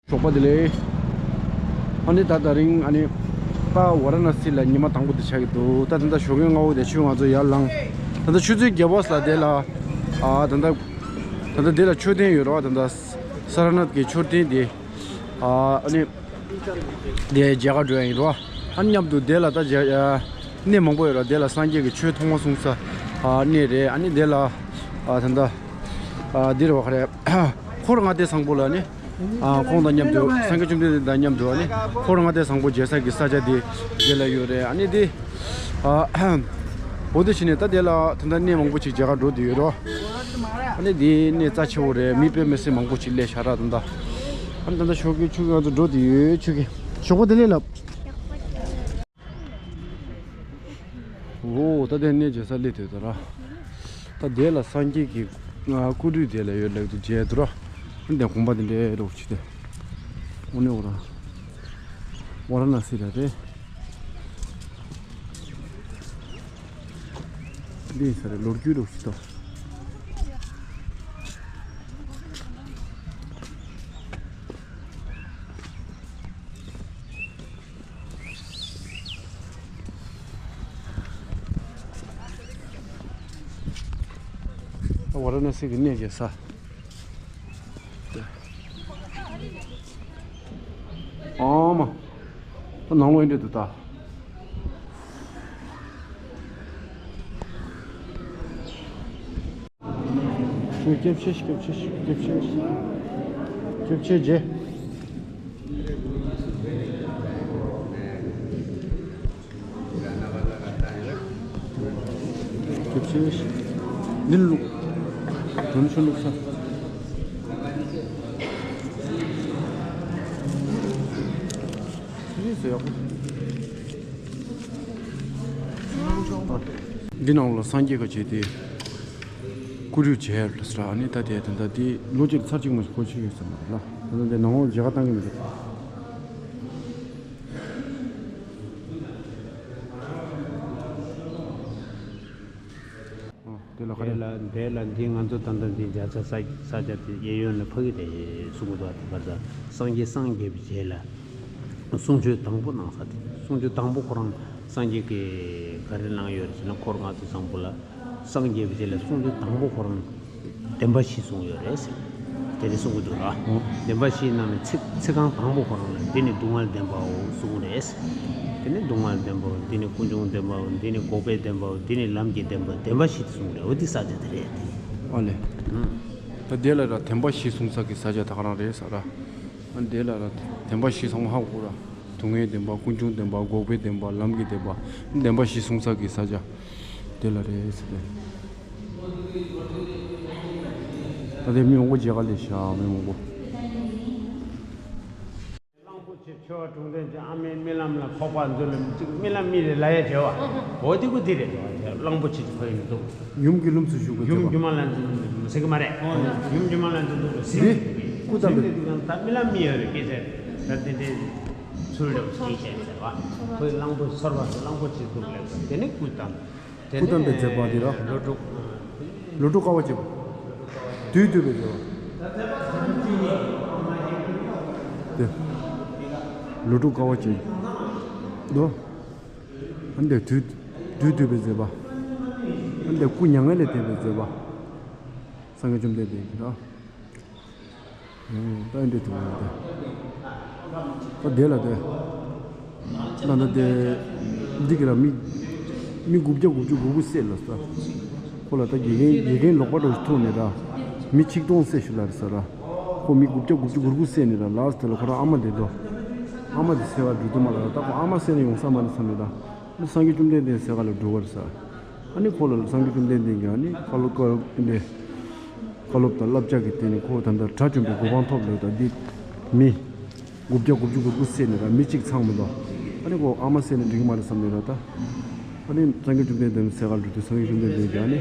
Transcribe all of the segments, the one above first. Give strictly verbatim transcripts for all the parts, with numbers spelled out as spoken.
ཞོགས་པ་བདེ་ལེགས། ཨ་ནི་ད་དེ་རིང་ཨ་ནི་ད་ཝ་ར་ཎ་སི་ལ་ཉི་མ་དང་པོ་དེ་ཆགས་ཀྱི་འདུག་ད་ད་ལྟ་ཞོགས་ཀས་སྔ་པོ་དེ་ཆུ་ང་ཚོ་ཡར་ལངས། ད་ལྟ་ཆུ་ཚོད་བརྒྱད་པ་ལ་དེ་ལ་ཨ་ད་ལྟ་ད་ལྟ་དེ་ལ་མཆོད་རྟེན་ཡོད་རེད་བ། ད་ལྟ་སར་ནཱཐ་ཀྱི་མཆོད་རྟེན་དེ་ཨ་ཨ་ནི་དེ་མཇལ་ཁ་འགྲོ་ཡ་ཡིན་རེད་བ། ཨ་ནི་མཉམ་དུ་དེ་ལ་ད་མཇལ་ཨ་གནས་མང་པོ་ཡོད་རེད། དེ་ལ་སངས་རྒྱས་ཀྱི་ཆོས་ཐོག་མ་གསུང་ས་ཨ་གནས་རེད། ཨ་ནི་དེ་ལ་ཨ་ད་ལྟ་ཨ་འདི་རེད་བ། ག་རེ་འཁོར་ལྔ་སྡེ་བཟང་པོ་ལ་ནི། ཨ་ཁོང་དང་མཉམ་དུ་སངས་རྒྱས་བཅོམ་ལྡན་འདས་དང་མཉམ་དུ་ཨ་ནི་འཁོར་ལྔ་སྡེ་བཟང་པོ་མཇལ་ས་གི་ས་ཆ་དེ་དེ་ལ་ཡོད་རེད། ཨ་ནི་དེ་ཨ་འོ་དེ་བྱས་ནས་ད་དེ་ལ་ད་ལྟ་གནས་མང་པོ་ཅིག་མཇལ་ཁ་འགྲོ་བསྡད་ཡོད་རེད། ཨ་ནི་དེ་གནས་རྩ་ཆེ་བོ་རེད། མི་དཔེ་མི་སྲིད་མང་པོ་ཅིག་སླེབས་ཤག་ར་ད་ལྟ། ཨ་ནི་ད་ལྟ་ཞོགས་ཀས་ཆུ་ཚོད་ང་ཚོ་འགྲོ་བསྡད་ཡོད། ཆུ་ཚོད་ཞོགས་པ་བདེ་ལེགས་ལབ། འོ་ད་དེ་གནས་མཇལ་ས་སླེབས་དུས་ད་ར། ད་དེ་ལ་སངས་རྒྱས་ཀྱི་སྐུ་རུས་དེ་ལ་ཡོད་ལབ་དུས་མཇལ་དུས་ར། འདི་དགོན་པ་དེ་འདྲའི་རོགས་བྱེད་དེ། འོ་ནི་འོ་ར། ཝ་ར་ཎ་སི་ལ་རེད། འདི་ས་རེད། ལོ་རྒྱུས་རོགས་བྱེད་དོ། ཝ་ར་ཎ་སི་གི་གནས་མཇལ་ས། ཨ་མ། ད་ནང་ལོགས་འདྲ་འདུག་ད། སྐྱབས་ཆེ་སྐྱབས་ཆེ་སྐྱབས་ཆེ་སྐྱབས་ཆེ་རྗེ། སྐྱབས་ཆེ། འདི་བླུག་དོན་ཆུ་བླུག་ས། འདི་ནང་ལ་སངས་རྒྱས་ཀྱི་རྗེས་དེ། ཀུ་རུ་མཇལ་ལ་ཟེར། ཨ་ནི་ད་དེ་ད་ལྟ་དེ་ལོ་གཅིག་ཚར་གཅིག་མ་ཞིག་གོ་ཆོད་ཡོད་ས་མ་རེད་ལ། ད་ལྟ་དེ་ནང་ལོགས་མཇལ་ཁ་བཏང་གི་མི་འདུག་ཨ་དེ་ལ་ག་རེ། དེ་ལ་དེ་ལ་འདི་ང་ཚོ་ད་ལྟ་འདི་མཇལ་ས་ས་ས་ཆ་དེ་གཡས་གཡོན་ལ་ཕ་གི་རེད་གསུང་གི་འདུག་དེ་ག་ས་སངས་རྒྱས་སངས་རྒྱས་པའི་རྗེས་ལ་གསུང་ཆོས་དང་པོ་གནང་ས་དེ། གསུང་ཆོས་དང་པོ་ཁོ་རང་སངས་རྒྱས་ཀྱིས་ག་རེ་གནང་ཡོད་རེད་ཟེར་ན། འཁོར་ལྔ་སྡེ་བཟང་པོ་ལ། སངས་རྒྱས་པའི་རྗེས་ལ་གསུང་ཆོས་དང་པོ་ཁོ་རང་བདེན་པ་བཞི་གསུངས་ཡོད་རེད་ཟེར། དེ་རེད་གསུང་གི་འདུག་ར། ཨོ། བདེན་པ་བཞིའི་ནང་ནས་ཚིག་ཚིག་རྐང་དང་པོ་ཁོ་རང་ལ་འདི་ནི་སྡུག་བསྔལ་བདེན་པའོ་གསུངས་རེད་ཟེར། དེ་ནི་སྡུག་བསྔལ་བདེན་པའོ། འདི་ནི་ཀུན་འབྱུང་བདེན་པའོ། འདི་ནི་འགོག་པའི་བདེན་པའོ། འདི་ནི་ལམ་གྱི་བདེན་པ། བདེན་པ་བཞི་དེ་གསུངས་རེད། འོ་འདི་ས་ཆ་དེ་རེད་དེ། ཨོ་ལེ། ཨང་། ད་དེ་ལ་ར་བདེན་པ་བཞི་གསུངས་ས་གི་ས་ཆ་ད་ག་རང་རེད་ཟེར་ར། ཨ་དེ་ལ་ར་བདེན་པ་བཞི་ཚང་མ་ཧ་གོ་ར། སྡུག་བསྔལ་བདེན་པ། ཀུན་འབྱུང་བདེན་པ། འགོག་པའི་བདེན་པ། ལམ་གྱི་བདེན་པ། བདེན་པ་བཞི་གསུངས་ས་གི་ས་ཆ་དེ་ལ་རེད་ཟེར་ཏེ། ད་དེ་མི་མང་པོ་མཇལ་ཁ་སླེབས་ཤག་མི་མང་པོ། གླང་པོ་ཆེ་ཆེ་བ་དྲུང་ལྡན་གྱི་ཨ་མའི་རྨི་ལམ་ལ་ཕོག་པ་འདི་ལ་གཅིག་རྨི་ལམ་རྨིས་རེད་ལབ་ཡ་བྱས་པ། འོ་དེ་ཀུན་དེ་རེད། གླང་པོ་ཆེ་གི་ཕ་ཡུལ་འདུག་ཡུམ་གྱི་ལྷུམས་སུ་ཞུགས་པའི་ཡུམ་མཛད་པ། སྒྱུ་མ་ལྷ་འཛིན་ཟེར་གི་མ་རེད། ཡུམ་སྒྱུ་མ་ལྷ་འཛིན་འདུག་ཟེར། འདི་སྐུ་བལྟམས་པའི། ཟེར་འདི་དུས་ད་རྨི་ལམ་རྨིས་ཡོད་རེད། སྐད་ཆ་ད་དེ་འདྲའི་ཚུལ་ལ་ཅིག་བྱས་ཟེར་བ། ཁོའི་གླང་པོ་ཆེ་ཚོར་བ་དེ་གླང་པོ་ཆེ་འདུག་ལབ་པ། དེ་ནི་སྐུ་བལྟམས། དེ་སྐུ་བལྟམས་པའི་མཛད་པ་འདི་ར། ལོ་དྲུག་ལོ་དྲུག་དཀའ་བ་སྤྱད་པ། དུས་བཏུས་པའི་མཛད་པ། དེ་ལོ་དྲུག་དཀའ་བ་སྤྱད་དོ། ཨ་འདི་དུས་དུས་བཏུས་པའི་མཛད་པ། ཨ་འདི་སྐུ་མྱ་ངན་ལས་འདས་པའི་མཛད་པ། སངས་རྒྱས་བཅོམ་ལྡན་འདས་ཀྱིས་ར། ད་འདི་དུ་ད་དེ་ལ་དེ། ད་ད་དེ། འདི་གི་ལ་མི། མི་དགུ་བརྒྱ་དགུ་བཅུ་གོ་དགུ་བསད་ལ་ས། ཁོ་ལ་ད་དགེ་རྒན་དགེ་རྒན་ལོག་པ་འདྲ་ཞིག་ཐུག་ནས་ར། མི་ཆིག་སྟོང་བསད་ཤི་ལ་རེད་ས་ར། ཁོ་མི་དགུ་བརྒྱ་དགུ་བཅུ་གོ་དགུ་བསད་ནས་ར། ལ་ས་དེ་ལ་ཁོ་རང་ཨ་མ་དེ་དོ། ཨ་མ་དེ་བསད་པ་འགྲོ་དུ་མ་ལ་ར། ད་ཁོ་ཨ་མ་བསད་ནས་ཡོང་ས་མ་རེད་བསམ་ནས་ར། ནི་སངས་རྒྱས་བཅོམ་ལྡན་འདས་སའི་ཁ་ལ་འགྲོ་བར་ཟ། ཨ་ནི་ཁོ་ལ་སངས་རྒྱས་བཅོམ་ལྡན་འདས་ཀྱིས་ཨ་ནི་བཀའ་སློབ་བཀའ་སློབ་དེ་འདྲའི་བཀའ་སློབ་དང་བསླབ་བྱ་གི་སྟེང་ནས་ཁོ་ད་ལྟ་དགྲ་བཅོམ་པའི་གོ་འཕང་ཐོབ་ལབ་ད་འདི་མི་དགུ་བརྒྱ་དགུ་བཅུ་གོ་དགུ་བསད་ནས་ར་མི་གཅིག་ཚང་མི་འདུག་ཨ་ནི་ཁོ་ཨ་མ་བསད་ནས་འགྲིག་གི་མ་རེད་བསམ་ནས་ར་ད། ཨ་ནི་སངས་རྒྱས་བཅོམ་ལྡན་འདས་སའི་ཁ་ལ་འགྲོ་དུས་སངས་རྒྱས་བཅོམ་ལྡན་འདས་ཀྱིས་ཨ་ནི་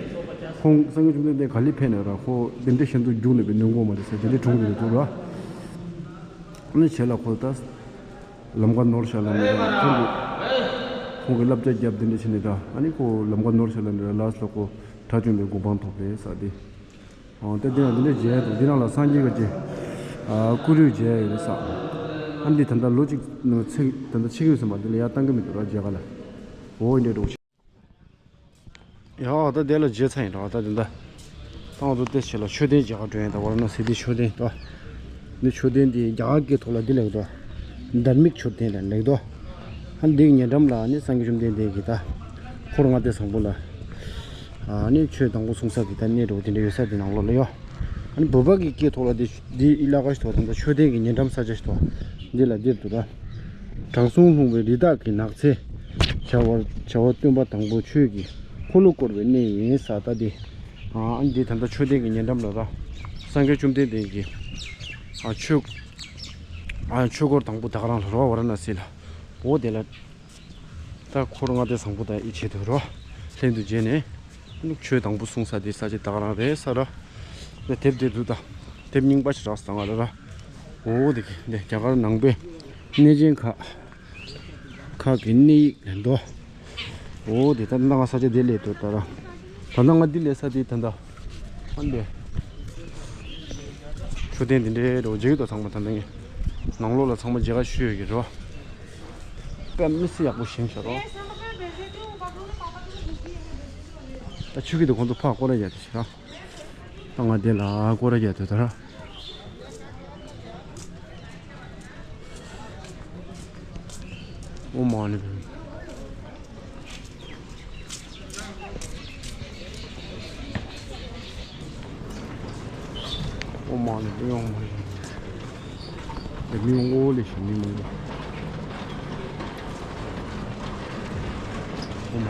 ཁོང་སངས་རྒྱས་བཅོམ་ལྡན་འདས་ག་ལེ་ཕེབས་ན་ར་ཁོ་དེ་འདྲའི་ཞེ་འདུག་རྒྱུགས་ནས་པའི་ནོན་གོ་མ་རེད་ཟེར་དེ་འདྲའི་གྲུང་དེ་འདུག་ར། ཨ་ནི་བྱས་ལ་ཁོ་ད། ལམ་ཁ་ནོར་ཤག་ལབ་ནས་ར་ཁོང་གི་ཁོང་གི་བསླབ་བྱ་རྒྱབ་དེ་འདྲ་བྱས་ནས་ར་ཨ་ནི་ཁོ་ལམ་ཁ་ནོར་ཤག་ལབ་ནས་ར་ལ་སོགས་ཁོ་དགྲ་བཅོམ་པའི་གོ་འཕང་ཐོབ་རེད་ས་དེ། ཨོ་དེ་དེ་ཡང་དེ་འདྲ་བྱས་འདུག་འདི་རང་ལ་སངས་རྒྱས་ཀྱི་ ཨ་ཀུ་རུ་མཇལ་ཡོད་རེད་ས། ཨ་འདི་ད་ལྟ་ལོ་གཅིག་ནང་ཚིག་ད་ལྟ་ཕྱི་གི་ཡོད་ས་མ་འདི་ལ་ཡར་བཏང་གི་མི་འདུག་ར་མཇལ་ཁ་ལ། འོ་འདྲེ་འགྲོ། ཡ་ད་དེ་ལ་མཇལ་ཚར་ཡིན་ར། ད་དེ་འདྲ་ཏང་དུ་ཏེ་ཆེ་ལ་མཆོད་རྟེན་མཇལ་ཁ་འགྲོ་ཡིན། ད་ཝཱ་ར་ཎ་སི་དེ་མཆོད་རྟེན་ད། འདི་མཆོད་རྟེན་འདི་རྒྱ་གར་སྐད་ཐོག་ལ་འདི་ལེགས་དོ། དྷརྨིག་མཆོད་རྟེན་ལ་ལེགས་དོ། ཨ་ནི་འདི་གི་ཉེ་འགྲམ་ལ་ཨ་ནི་སངས་རྒྱས་བཅོམ་ལྡན་འདས་ཀྱི་ད་འཁོར་ལྔ་སྡེ་བཟང་པོ་ལ་ཨ་ནི་ཆོས་དང་པོ་གསུང་ས་གི་ད་གནས་འགྲོ་དེ་འདྲ་ཡོད་ས་དེ་ནང་ལོགས་ལ་ཡོད། ཨ་ནི་བོད་པ་གི་སྐད་ཐོག་ལ་འདི་འདི་ཨི་ལ་ཀ་ཞིག་ཐོག་ད་ད་མཆོད་རྟེན་གྱི་ཉེ་འགྲམ་ས་ཆ་ཞིག་ཐོག་འདི་ལ་འདིར་དུ་ད་དྲང་སྲོང་ལྷུང་བའི་རི་དྭགས་ཀྱི་ནགས་ཚལ། བྱ་བ་བྱ་བ་སྟོན་པ་དང་པོ་ཆོས་ཀྱི་འཁོར་ལོ་བསྐོར་བའི་གནས་ཡིན་ས་ད་འདི། ཨ་འདི་ད་ལྟ་མཆོད་རྟེན་གྱི་ཉེ་འགྲམ་ལ་ར། སངས་རྒྱས་བཅོམ་ལྡན་འདས་ཀྱི་ཨ་ཆོས་ཨ་ཆོས་འཁོར་དང་པོ་ད་ག་རང་ལ་ར་ཝཱ་ར་ཎ་སི་ལ། འོ་དེ་ལ་ད་འཁོར་ལྔ་སྡེ་བཟང་པོ་དང་ཡི་ཆེད་དུ་ར་ལྷན་དུ་མཇལ་ནས་ཨ་ནི་ཆོས་དང་པོ་གསུང་ས་དེ་ས་ཆ་ད་ག་རང་རེད་ས་ར། དེབ་དེ་འདུག་ད། དེབ་རྙིང་པ་ཞིག་རག་སོང་ད་ང་ལ་ར། འོ་དེ་གི་འདི་རྒྱ་གར་ནང་པའི་གནས་ཆེན་ཁག་ཁག་གི་གནས་ཡིག་ལས་འདུག་འོ་དེ་ད་ལྟ་ང་ས་ཆ་དེ་སླེབས་འདུག་ད་ར། ད་ལྟ་ང་འདི་སླེབས་ས་དེ་ད་ལྟ་ཨ་འདི་མཆོད་རྟེན་དེ་འདྲའི་རོ་མཇལ་གི་འདུག་ཚང་མ་ད་ལྟ་ངས་ནང་ལོགས་ལ་ཚང་མ་མཇལ་ཁ་ཞུ་ཡོད་ཀྱི་རོ། དཔེ་མི་སྲིད་ཡག་པོ་བཞེངས་ཤག་རོ། ད་ཆུ་ཁྱི་དེ་གོང་དུ་ཕར་སྐོར་ར་རྒྱག་དེ་ཤག་ར། ད་ང་དེ་ལ་སྐོར་ར་རྒྱག་དུས་ད་ར། ཨོཾ་མ་ཎི་པདྨེ། ཨོཾ་མ་ཎི་པདྨེ། ཨོཾ་མ་ཎི་པདྨེ། མི་མང་པོ་ལས་ཤིག་མི་མང་པོ། ཨོཾ་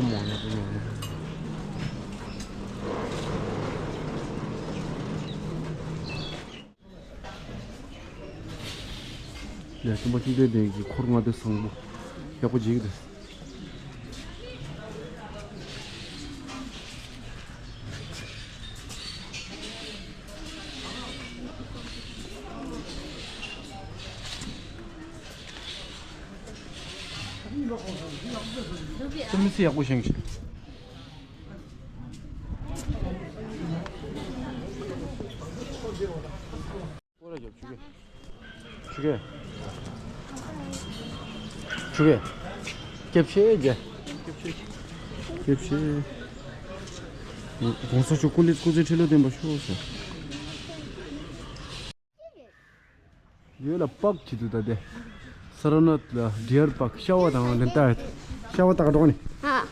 མ་ཎི་པདྨེ། ཡ་སྟོན་པ་བཅོམ་ལྡན་འདས་ཀྱི་འཁོར་ལྔ་སྡེ་བཟང་པོ་ཡག་པོ་མཇལ་གྱི་འདུག་ཚོད་མི་ཚེ་ཡག་པོ་བཞེངས་ཤིག་སྐོར་ར་རྒྱབ་ཆུ་གེ། ཆུ་གེ། ཆུ་གེ། སྐྱབས་ཆེ་རྒྱ། སྐྱབས་ཆེ། སྐྱབས་ཆེ། གོང་ས་མཆོག་སྐུ་ལས་སྐུ་ཚེ་ཁྲི་ལོ་བརྟན་པར་ཤོག་ཟེར། ཡོད་ལ་པག་ཅིག་འདུག་ད་དེ། ས་ར་ནཱཐ་ལ་ཌི་ཡར་པག་ཤ་བ་དང་ལེན་ཏ་ཡོད། ཤ་བ་ཏག་འགྲོ་ནི། ཨ།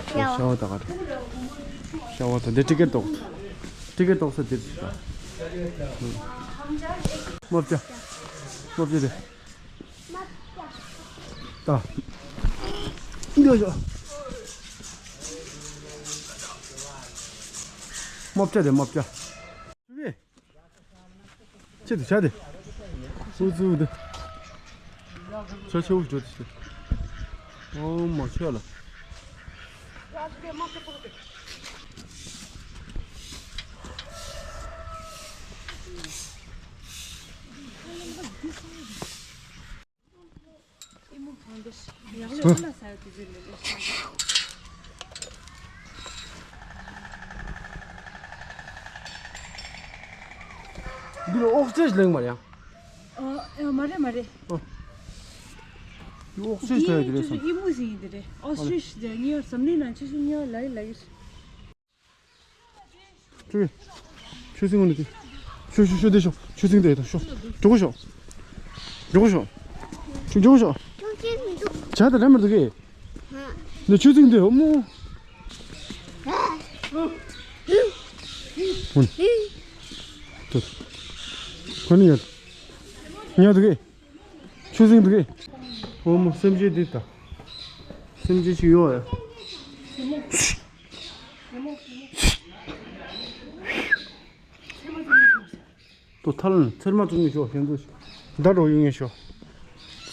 ཤ་བ། ཤ་བ་ཏག་འགྲོ། ཤ་བ་ཏག་འདི་ཊི་ཀེ་ཊི་ཏོག་ཊི་ཀེ་ཊི་ཏོག་ས་འདིར་ཞིག་ད། མ་བྱ། མ་བྱ་དེ། ད། འདི་ཞོ། མ་བྱ་དེ་མ་བྱ། ཆེ་དེ་ཆ་དེ། ཨུ་ཙུ་དེ། ཆ་ཆེ་བོ་འགྲོ་དེ་ཆེ། ཨོ་མ་ཆེ་ལ། འདི་ལ་ཨོག་སི་ལེགས་མ་རེད་ཡང་། ཨ་མ་རེད་མ་རེད། ཨོ། འདི་ཨོག་སི་ལ་ཡོད་དེ་རེད་བསམ། ཨི་མུ་ཟིན་ཡིན་དེ་རེད། ཨོ་སི་ཊི་རི་ཤི་ཉི་ཡོར་ཟམ་ནི་ན་ཆུ་ཤིང་ཉི་ཡོར་ལ་ཡི་ལ་ཡི། ཆུ་ཆུ་སྲིན་འོ་ན་དེ། ཤོ་ཤོ་ཤོ་དེ་ཤོ་ཆུ་སྲིན་དེ་ཤོ། འགྲོ་གོ་ཤོ། འགྲོ་གོ་ཤོ། ཆུ་འགྲོ་གོ་ཤོ། ཆུ་སྲིན་འདུག་ཇ་ད་ར་མར་འདུག་གེ། ནི་ཆུ་སྲིན་དེ་ཨོ་མོ། ཧུན། ཁོ་ནི་ཡ། ཉ་འདུག་གེ། ཆུ་སྲིན་འདུག་གེ། ཨོ་མོ་སེམས་ཅན་འདི་ད། སེམས་ཅན་ཞིག་ཡོད་ཨེ། ཏོ་ཐལ་ཚེར་མ་བཙུགས་ནས་ཤོག་ཞེན་ཚུལ་ཞིག་ད་འགྲོ་ཡོང་ངེས་ཤོག་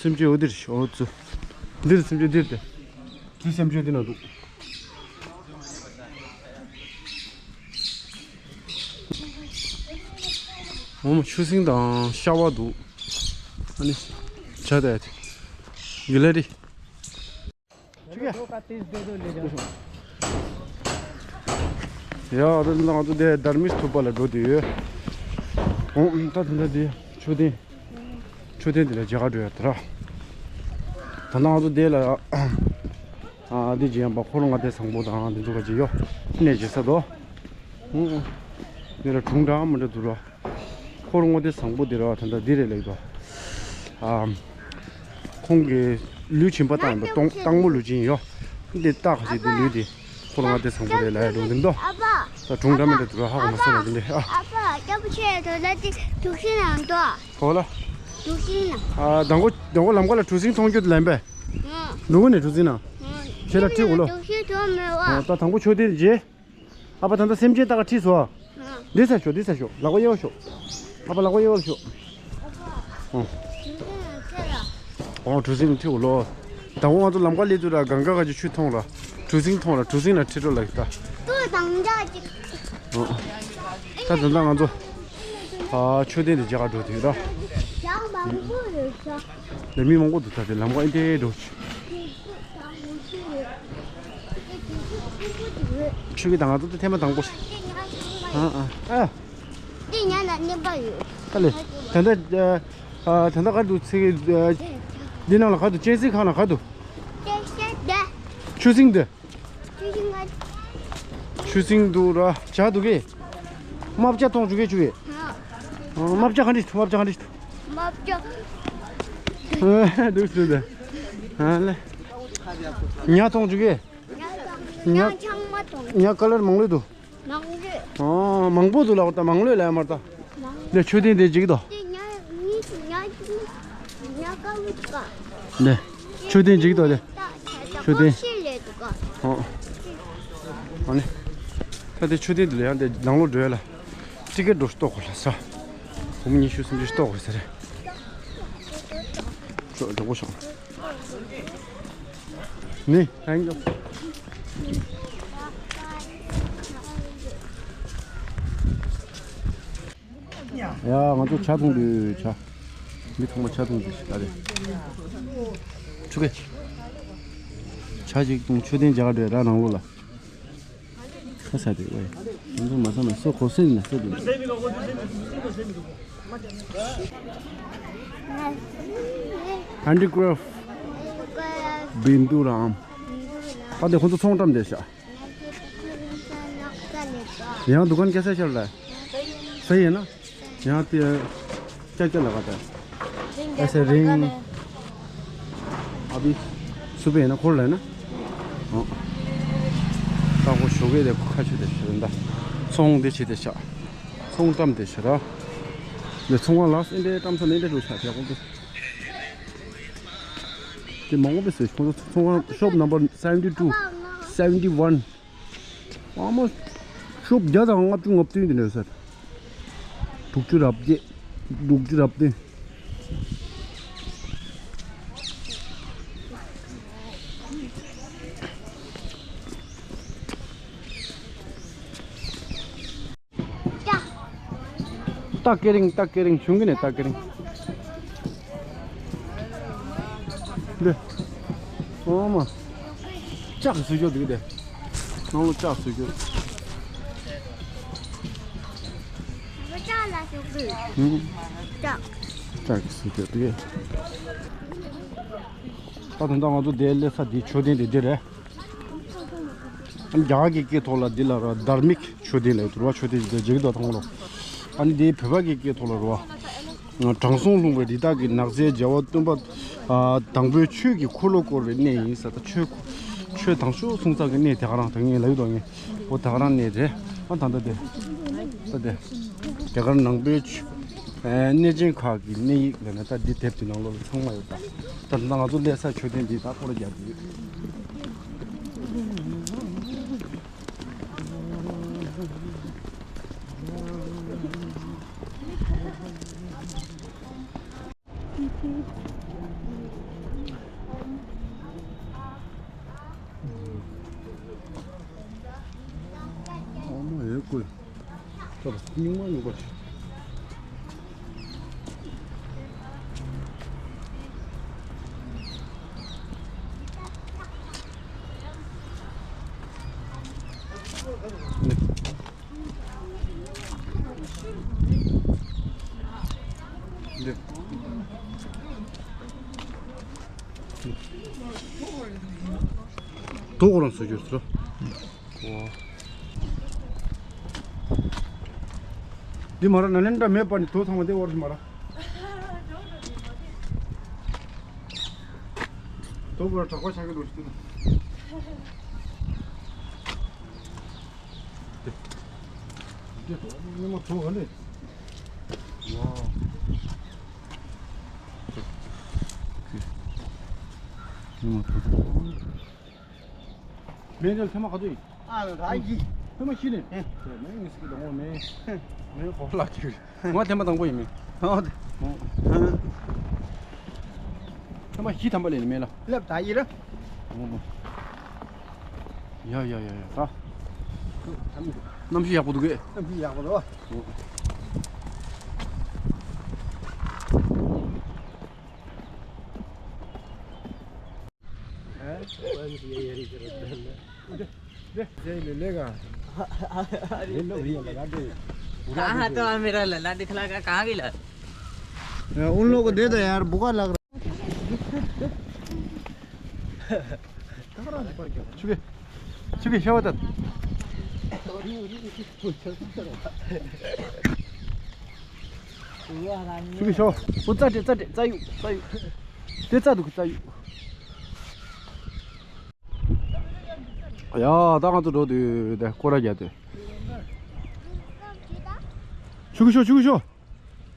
སེམས་ཅན་འོ་འདིར་ཤོག་འོ་ཙུ། འདིར་སེམས་ཅན་འདིར་ཏེ། དེ་སེམས་ཅན་འདི་ན་འདུག་འོ་མ་ཆུ་སྲིན་དང་ཤ་བ་འདུག་ཨ་ནི་བྱ་དེ་གི་ལ་རི། ཡ་ད་ང་ཚོ་དེ་དྷར་མིས་ཐུབ་པ་ལ་འགྲོ་དུས་ཡོད། འོ་ད་དེ་འདྲ་དེ་མཆོད་རྟེན། མཆོད་རྟེན་དེ་ལ་མཇལ་ཁ་འགྲོ་ཡ་དེ་ར། ད་ང་ཚོ་དེ་ལ་ཨ་དེ་ཇི་ཡང་པ་འཁོར་ལྔ་སྡེ་བཟང་པོ་དང་དེ་ཚོ་ག་ཇི་ཡོད་གནས་བྱེད་ས་དོ། འོ་འདི་ལ་གྲུང་འདྲ་མི་འདྲ་འདུག་ར། འཁོར་ལྔ་སྡེ་བཟང་པོ་འདི་ར་ད་ལྟ་འདི་རེད་ལེགས་དོ། ཨ། ཁོང་གི་ལུས་སྦྱིན་པ་བཏང་ཡིན་པ་སྟོང་སྟག་མོ་ལུས་སྦྱིན་ཡོད། འདི་སྟག་ཁ་ཤས་འདི་ལུས་འདི། འཁོར་ལྔ་སྡེ་བཟང་པོ་རེད་ལ་ཡ་འགྲོ་འདི་འདོ། ད་གྲུང་འདྲ་མི་འདྲ་འདུག་ར་ཧ་གོ་མ་སོང་ལ་འདི་འདི་ཨ། ཨ་ཕ་སྐྱ་བོ་ཆེ་དོ་ལ་དེ་དུག་ཤིང་ནང་དོ། གོ་ལ། དུག་ཤིང་ནང་། ཨ་དང་པོ་དང་པོ་ལམ་ཁ་ལ་གྲུ་གཟིངས་མཐོང་རྒྱུ་དེ་ལན་པས། ནུ་གུ་ནས་གྲུ་གཟིངས་ནང་། ཁྱེད་ལ་ཁྲིད་འོ་ལོ། དུག་ཤིང་དོ་མེད་བ། ད་དང་པོ་མཆོད་རྟེན་རྗེས། ཨ་ཕ་ད་ལྟ་སེམས་ཅན་ལྟ་ག་ཁྲིད་སོ། འདི་ས་ཤོག་འདི་ས་ཤོག་ལག་པ་གཡས་པ་ཤོག་ཨ་ཕ་ལག་པ་གཡས་པ་ཤོག་ཨོ། ཨོ་གྲུ་གཟིངས་ཁྲིད་འོ་ལོ། ད་འོ་ང་ཚོ་ལམ་ཁ་སླེབས་དུས་ར་གང་ག་ག་ཅིག་ཆུ་མཐོང་ར། གྲུ་གཟིངས་མཐོང་ར་གྲུ་གཟིངས་ལ་ཁྲིད་འགྲོ་ལ་ཡིག་ད། ཏུ་དང་འདྲ་ཅིག་ཨོ། ད་ད་ལྟ་ང་ཚོ་ཨ་མཆོད་རྟེན་དེ་མཇལ་ག་འགྲོ་དུས་ར། ཞག་མང་པོ་ཡོད་ཤག་ལས་མི་མང་པོ་འདུག་ད་དེ་ལམ་ཁ་ཨེ་འདྲའི་འགྲོ། ཆུ་གི་དང་ང་ཚོ་དེ་ཐེངས་མ་དང་པོ་ཞིག་ཨ་ཨ་ཨ། འདི་ཉ་ན་གནོན་པ་ཡོད། ད་ལེ། ད་ལྟ་ཨ་ད་ལྟ་ག་འདུག་ཚིག་འདི་ནང་ལ་ག་འདུག་གཅན་གཟན་ཁང་ལ་ག་འདུག་ཆུ་སྲིན་འདི། ཆུ་སྲིན་འདུག་ར་བྱ་འདུག་གི། རྨ་བྱ་མཐོང་བཅུག་གི་བཅུག་གི། རྨ་བྱ་ག་འདྲི་འདུག་རྨ་བྱ་ག་འདྲི་འདུག་རྨ་བྱ། འདུག་འདུག་འདུག་ཨ་ལེ། ཉ་མཐོང་བཅུག་གི། ཉ་ཆང་མ་མཐོང་། ཉ་ཀ་ལར་མང་ལོས་འདུག་མང་ལོས། ཨོ་མང་པོ་འདུག་ལ་བར་ད་མང་ལོས་ལ་ཡ་མར་ད། ལེ་མཆོད་རྟེན་དེ་འཇིག་དོ། དེ་ཉ་ཉི་ཉ་ཉ་ཀ་བུ་ཀ་ལེ་མཆོད་རྟེན་འཇིག་དོ་ལེ། མཆོད་རྟེན། ཤི་ལེ་འདུག་ག་ཨོ། ཨ་ནི། ད་དེ་མཆོད་རྟེན་དེ་ལ་ཡང་དེ་ནང་ལོགས་འགྲོ་ཡ་ལ། ཊི་ཀེ་ཊི་འགྲོ་ཤོག་གོ་ལ་ས། བུ་མོ་ཉི་ཤུ་སུམ་ཅུ་ཤོག་གོ་ས་རེད། ཤོག་འགྲོ་གོ་ཤོག་ནི། Thank you. ཡ་ང་ཚོ་ཇ་འཐུང་དུས་ཇ། མི་ཚང་མ་ཇ་འཐུང་དུས་ད་རེད། ཆུ་ཁ། ཇ་ཅིག་འཐུང་མཆོད་རྟེན་མཇལ་ག་འགྲོ་ཡ་ར་ནང་ལོགས་ལ། ཁ་ས་དེ་ཝེ། ང་ཚོ་མ་ས་ན་སོ་གོ་སེ་ན་སེ་དེ། Handicraft བིན་དུ་རམ། ད་དེ་ཁོ་ཚོ་ཚོང་བཀྲམ་དེ་ཤ། ཡང་དུ་ཁན་སྐྱ་ས་ཤར་ལ། ས་ཡིན་ན། ཡང་དེ། ཀྱ་ཀྱ་ལ་ག་ད། ཨེ་ས་རིང་། ཨ་བི། སུ་པེ་ཡིན་ན་འཁོར་ལ་ཡིན་ན། ཨོ། ད་ཁོ་ཞོགས་ཀས་དེ་ཁ་ཆུ་དེ་ཤར་ད། ཚོང་དེ་ཆེ་དེ་ཤ། ཚོང་བཀྲམ་དེ་ཤར། ལེ་ཚོང་བ་ལགས་ཨེ་འདྲའི་བཀྲམ་ས་ནས་ཨེ་འདྲའི་འགྲོ་ཤ་དེ་ཁོ་དེ། དེ་མང་པོ་པས་ཁོང་ཚོ་ཚོང་ཁང་shop number seventy two, seventy one། ཨ་མ། shop བརྒྱ་དང་ལྔ་བཅུ་ང་བདུན་དེ་འདྲ་ཟེར། དྲུག་ཅུ་རེ་བརྒྱད། དྲུག་ཅུ་རེ་བདུན། སྟག་ཀེ་རིང་སྟག་ཀེ་རིང་བྱུང་གི་ནས་སྟག་ཀེ་རིང་། འདི། ཨོ་མ། ལྕགས་སུ་སྐྱོ་འདུག་དེ། ནང་ལོ་ལྕགས་སུ་སྐྱོ། ལྕགས་ལ་སྐྱོ་གི། ཧུམ། ལྕགས། ལྕགས་སུ་སྐྱོ་འདུག་ད་དུང་ད་ང་ཚོ་དེ་སླེབས་ས་དེ་མཆོད་རྟེན་དེ་འདི་རེད། རྒྱ་གར་གྱི་སྐད་ཐོག་ལ་འདི་ལ་ར་དྷར་མིག་མཆོད་རྟེན་ལབ་འདུག་ར། མཆོད་རྟེན་འདི་འདྲ་མཇལ་གྱི་འདུག་དང་པོ་ལོ། ཨ་ནི་འདི་བོད་པ་གི་སྐད་ཐོག་ལ་ར། དྲང་སྲོང་ལྷུང་བའི་རི་དྭགས་ཀྱི་ནགས་ཚལ་རྒྱལ་བ་སྟོན་པ། དང་པོའི་ཆོས་ཀྱི་འཁོར་ལོ་བསྐོར་བའི་གནས་ཡིན་ས། ད་ཆོས་ཆོས་དང་ཆོས་གསུང་ས་གི་གནས་དེ་ག་རང་ད་ངས་ལབ་ཡོད་དོ་ངས། འོ་ད་ག་རང་གནས་རེད། ཨ་ད་ད་དེ། ད་དེ། རྒྱ་གར་ནང་པའི་ཆོས། གནས་ཆེན་ཁག་གི་གནས་ཡིག་ལབ་ན་ད་འདི་དེབ་ཀྱི་ནང་ལོགས་ལ་ཚང་མ་ཡོད་ད། ད་ང་ཚོ་སླེབས་ས་མཆོད་རྟེན་འདི་ད་སྐོར་རྒྱག་གི་ཡོད། ཨ་མ་ཡོད་ཀུ། ད་སྙིང་མ་ཡོད་པ་ཞིག་དོ་ཁོ་རང་བཟོ་རྒྱུ་ཟེར། འོ། འདི་མ་ར་ན་ལེན་འདྲ་མེད་པ་ནི་དོ་ཚང་མ་དེ་བར་མ་ར། དོ་བར་དྲག་པ་ཆགས་ཀྱི་འགྲོ་ཞིག་དེ། འདི་དོ་ཉི་མ་དོ་ག་ནས། ཉི་མ་དོ། མེ་འདི་ཐེངས་མ་ག་ཚོད་ཡིན། ཨ་ལ་ར་གི། ཐེངས་མ་བཞི་ནས། ཨེ། མེ་ངེས་སི་གི་ལོང་བ་མེ། མེ་གོ་ལ་ཁྱེར། ང་ཐེངས་མ་དང་པོ་ཡིན་མེ། ཨ་དེ། ཐེངས་མ་བཞི་ཐམ་པ་ལས་ནི་མེ་ལ། ལབ་ད་ཡིན་ར། ཡ་ཡ་ཡ་ཡ་ད། གནམ་གཤིས་ཡག་པོ་འདུག་གས། གནམ་གཤིས་ཡག་པོ་འདུག་ག། कहाँ तो मेरा लला दिखला का, कहाँ गेला? उन लोग को दे दो यार, बुखार लग रहा है। छुके, छुके, शाबाश। ཚུགས་ཤོག་འོ་ཙ་ཏྲེ་ཙ་ཏྲེ་ཙ་ཡུ་ཙ་ཡུ། དེ་ཙ་འདུག་ཙ་ཡུ། ཡ་ད་ང་ཚོ་འགྲོ་དུས་དེ་སྐོར་ར་རྒྱག་དུས། ཆུ་གི་ཤོག་ཆུ་གི་ཤོག་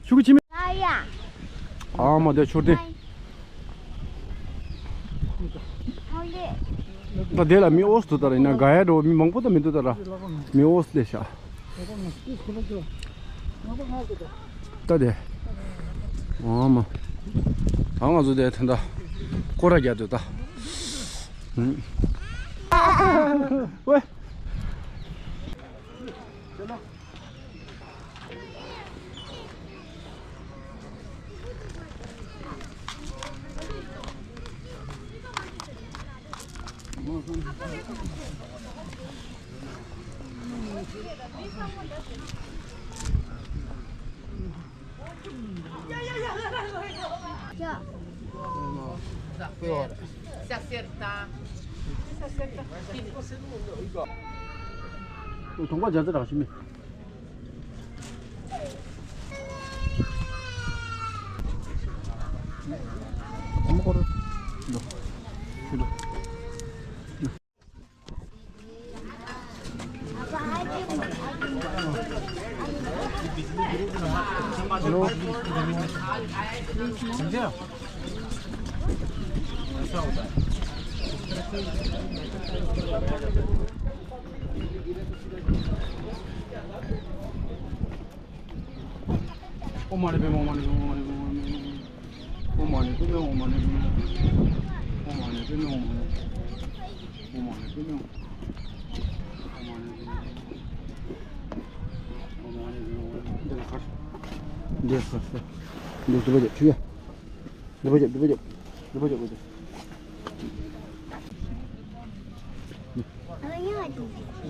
ཆུ་གི་ཕྱི་མི། ཨ་ཡ། ཨ་མ་དེ་མཆོད་རྟེན། ད་དེ་ལ་མི་ཨོ་སི་འདུག་ད་ར། ཡིན་ན་ག་ཡ་འགྲོ་མི་མང་པོ་ད་མི་འདུག་ད་ར། མི་ཨོ་སི་དེ་ཤ། ད་དེ། ཨ་མ། ད་ང་ཚོ་དེ་ད་ལྟ་སྐོར་ར་རྒྱག་དུས་ད། ཝེ། གདོང་པ་རྒྱ་མཚོ་དྲག་ཤི་མི། གོམ་སྐོར། འགྲོ། ཤི་འགྲོ། འདི་ཧ་ཧ། འདི་སྡུག་པ་རྒྱབ་ཆུ་ཡ། སྡུག་པ་རྒྱབ། སྡུག་པ་རྒྱབ། སྡུག་པ་རྒྱབ། སྡུག་པ་རྒྱབ།